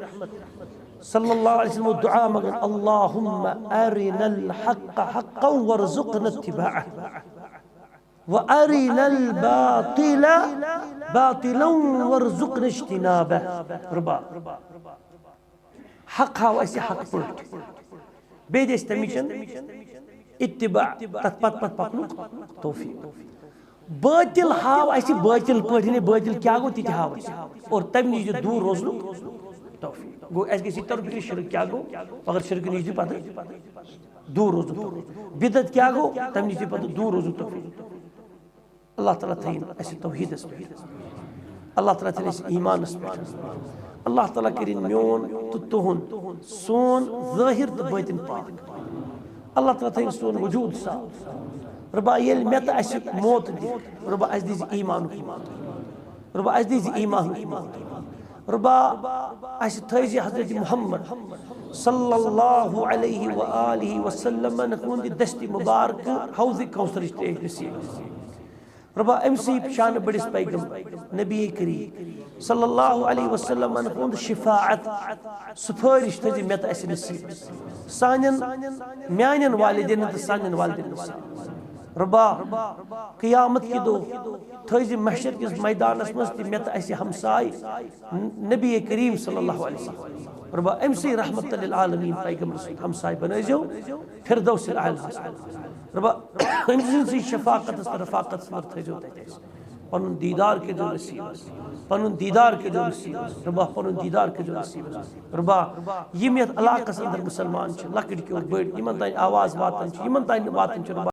صلی اللہ علیہ وسلم دعا منگان، اللہم ارنا الحق حقا وارزقنا اتباعہ، وارنا الباطل باطلا وارزقنا اجتنابہ۔ ربا، حق ہاو اسہِ حق پٲٹھۍ، بیٚیہِ دِ اسہِ تمِچ اتباع، تتھ پتہٕ پتہٕ پکنُک توفیق۔ باطل ہاو اسہِ باطل پٲٹھۍ، یعنی باطل کیٛاہ گوٚو تہِ تہِ ہاو اسہِ، اور تمہِ نِش دِ دوٗر روزنُک توفیق۔ گوٚو اسہِ گژھِ یہِ ترُن فکرِ شرک کیٛاہ گوٚو، مگر شرکہٕ نِش دِ پتہٕ دوٗر روزنُک توفیق۔ بدعت کیٛاہ گوٚو، تمہِ نِش دِ پتہٕ دوٗر روزنُک توفیق۔ اللہ تعالیٰ تھٲیِن اسہِ توحیٖدس پٮ۪ٹھ۔ اللہ تعالیٰ تھٲیِن اسہِ ایٖمانس پٮ۪ٹھ۔ اللہ تعالیٰ کٔرِن میون تہٕ تُہُنٛد، سون ظٲہِر تہٕ بٲطِن پاک۔ اللہ تعالیٰ تھٲیِن سون وجوٗد صاف۔ رۄبا، ییٚلہِ مےٚ تہٕ اسہِ موت دِکھ، رۄبا، اسہِ دیٖزِ ایٖمانُک موت۔ رۄبا، اسہِ دیٖزِ ایٖمانُک موت۔ رۄبا، اسہِ تھٲیزِ حضرت محمد صلی اللہ علیہ و آلہ وسلمن ہُنٛد دستِ مبارک حوضِ کوثرٕچ ترٛیش نصیٖب۔ رۄبا، أمۍ سٕے شانہٕ بٔڑِس پیغمبر نبی کریم صلی اللہ علیہ وسلمن ہُنٛد شفاعت، سفٲرِش تھٲیزِ مےٚ تہٕ اَسہِ نصیٖب، سانٮ۪ن، میانٮ۪ن والدینن تہٕ سانٮ۪ن والدینن نصیٖب۔ رۄبا، قیامت کہِ دۄہ تھٲیزِ محشر کِس میدانس منٛز تہِ مےٚ تہٕ اَسہِ ہمساے نبی کریم صلی اللہ علیہ وسلم۔ رۄبا، أمۍ سٕے رحمت للعالمین پیغمبر سُنٛد ہمساے بنٲیزیو فردوس الاعلیٰ۔ رۄبا، أمۍ سٕنٛدۍ شفاقتس تہٕ رفاقتس منٛز تھٲیزیو تَتہِ اَسہِ۔ پنُن دیٖدار کٔرۍزیو نصیٖب اَسہِ۔ پنُن دیٖدار کٔرۍزیو نصیٖب اَسہِ۔ رۄبا، پنُن دیٖدار کٔرۍزیو نصیٖب اَسہِ۔ رۄبا، یِم یَتھ علاقس اندر مُسلمان چھِ، لۄکٕٹۍ کیو بٔڑۍ، یِمن تام آواز واتان چھِ، یِمن تام نہٕ واتان چھِ، رۄبا،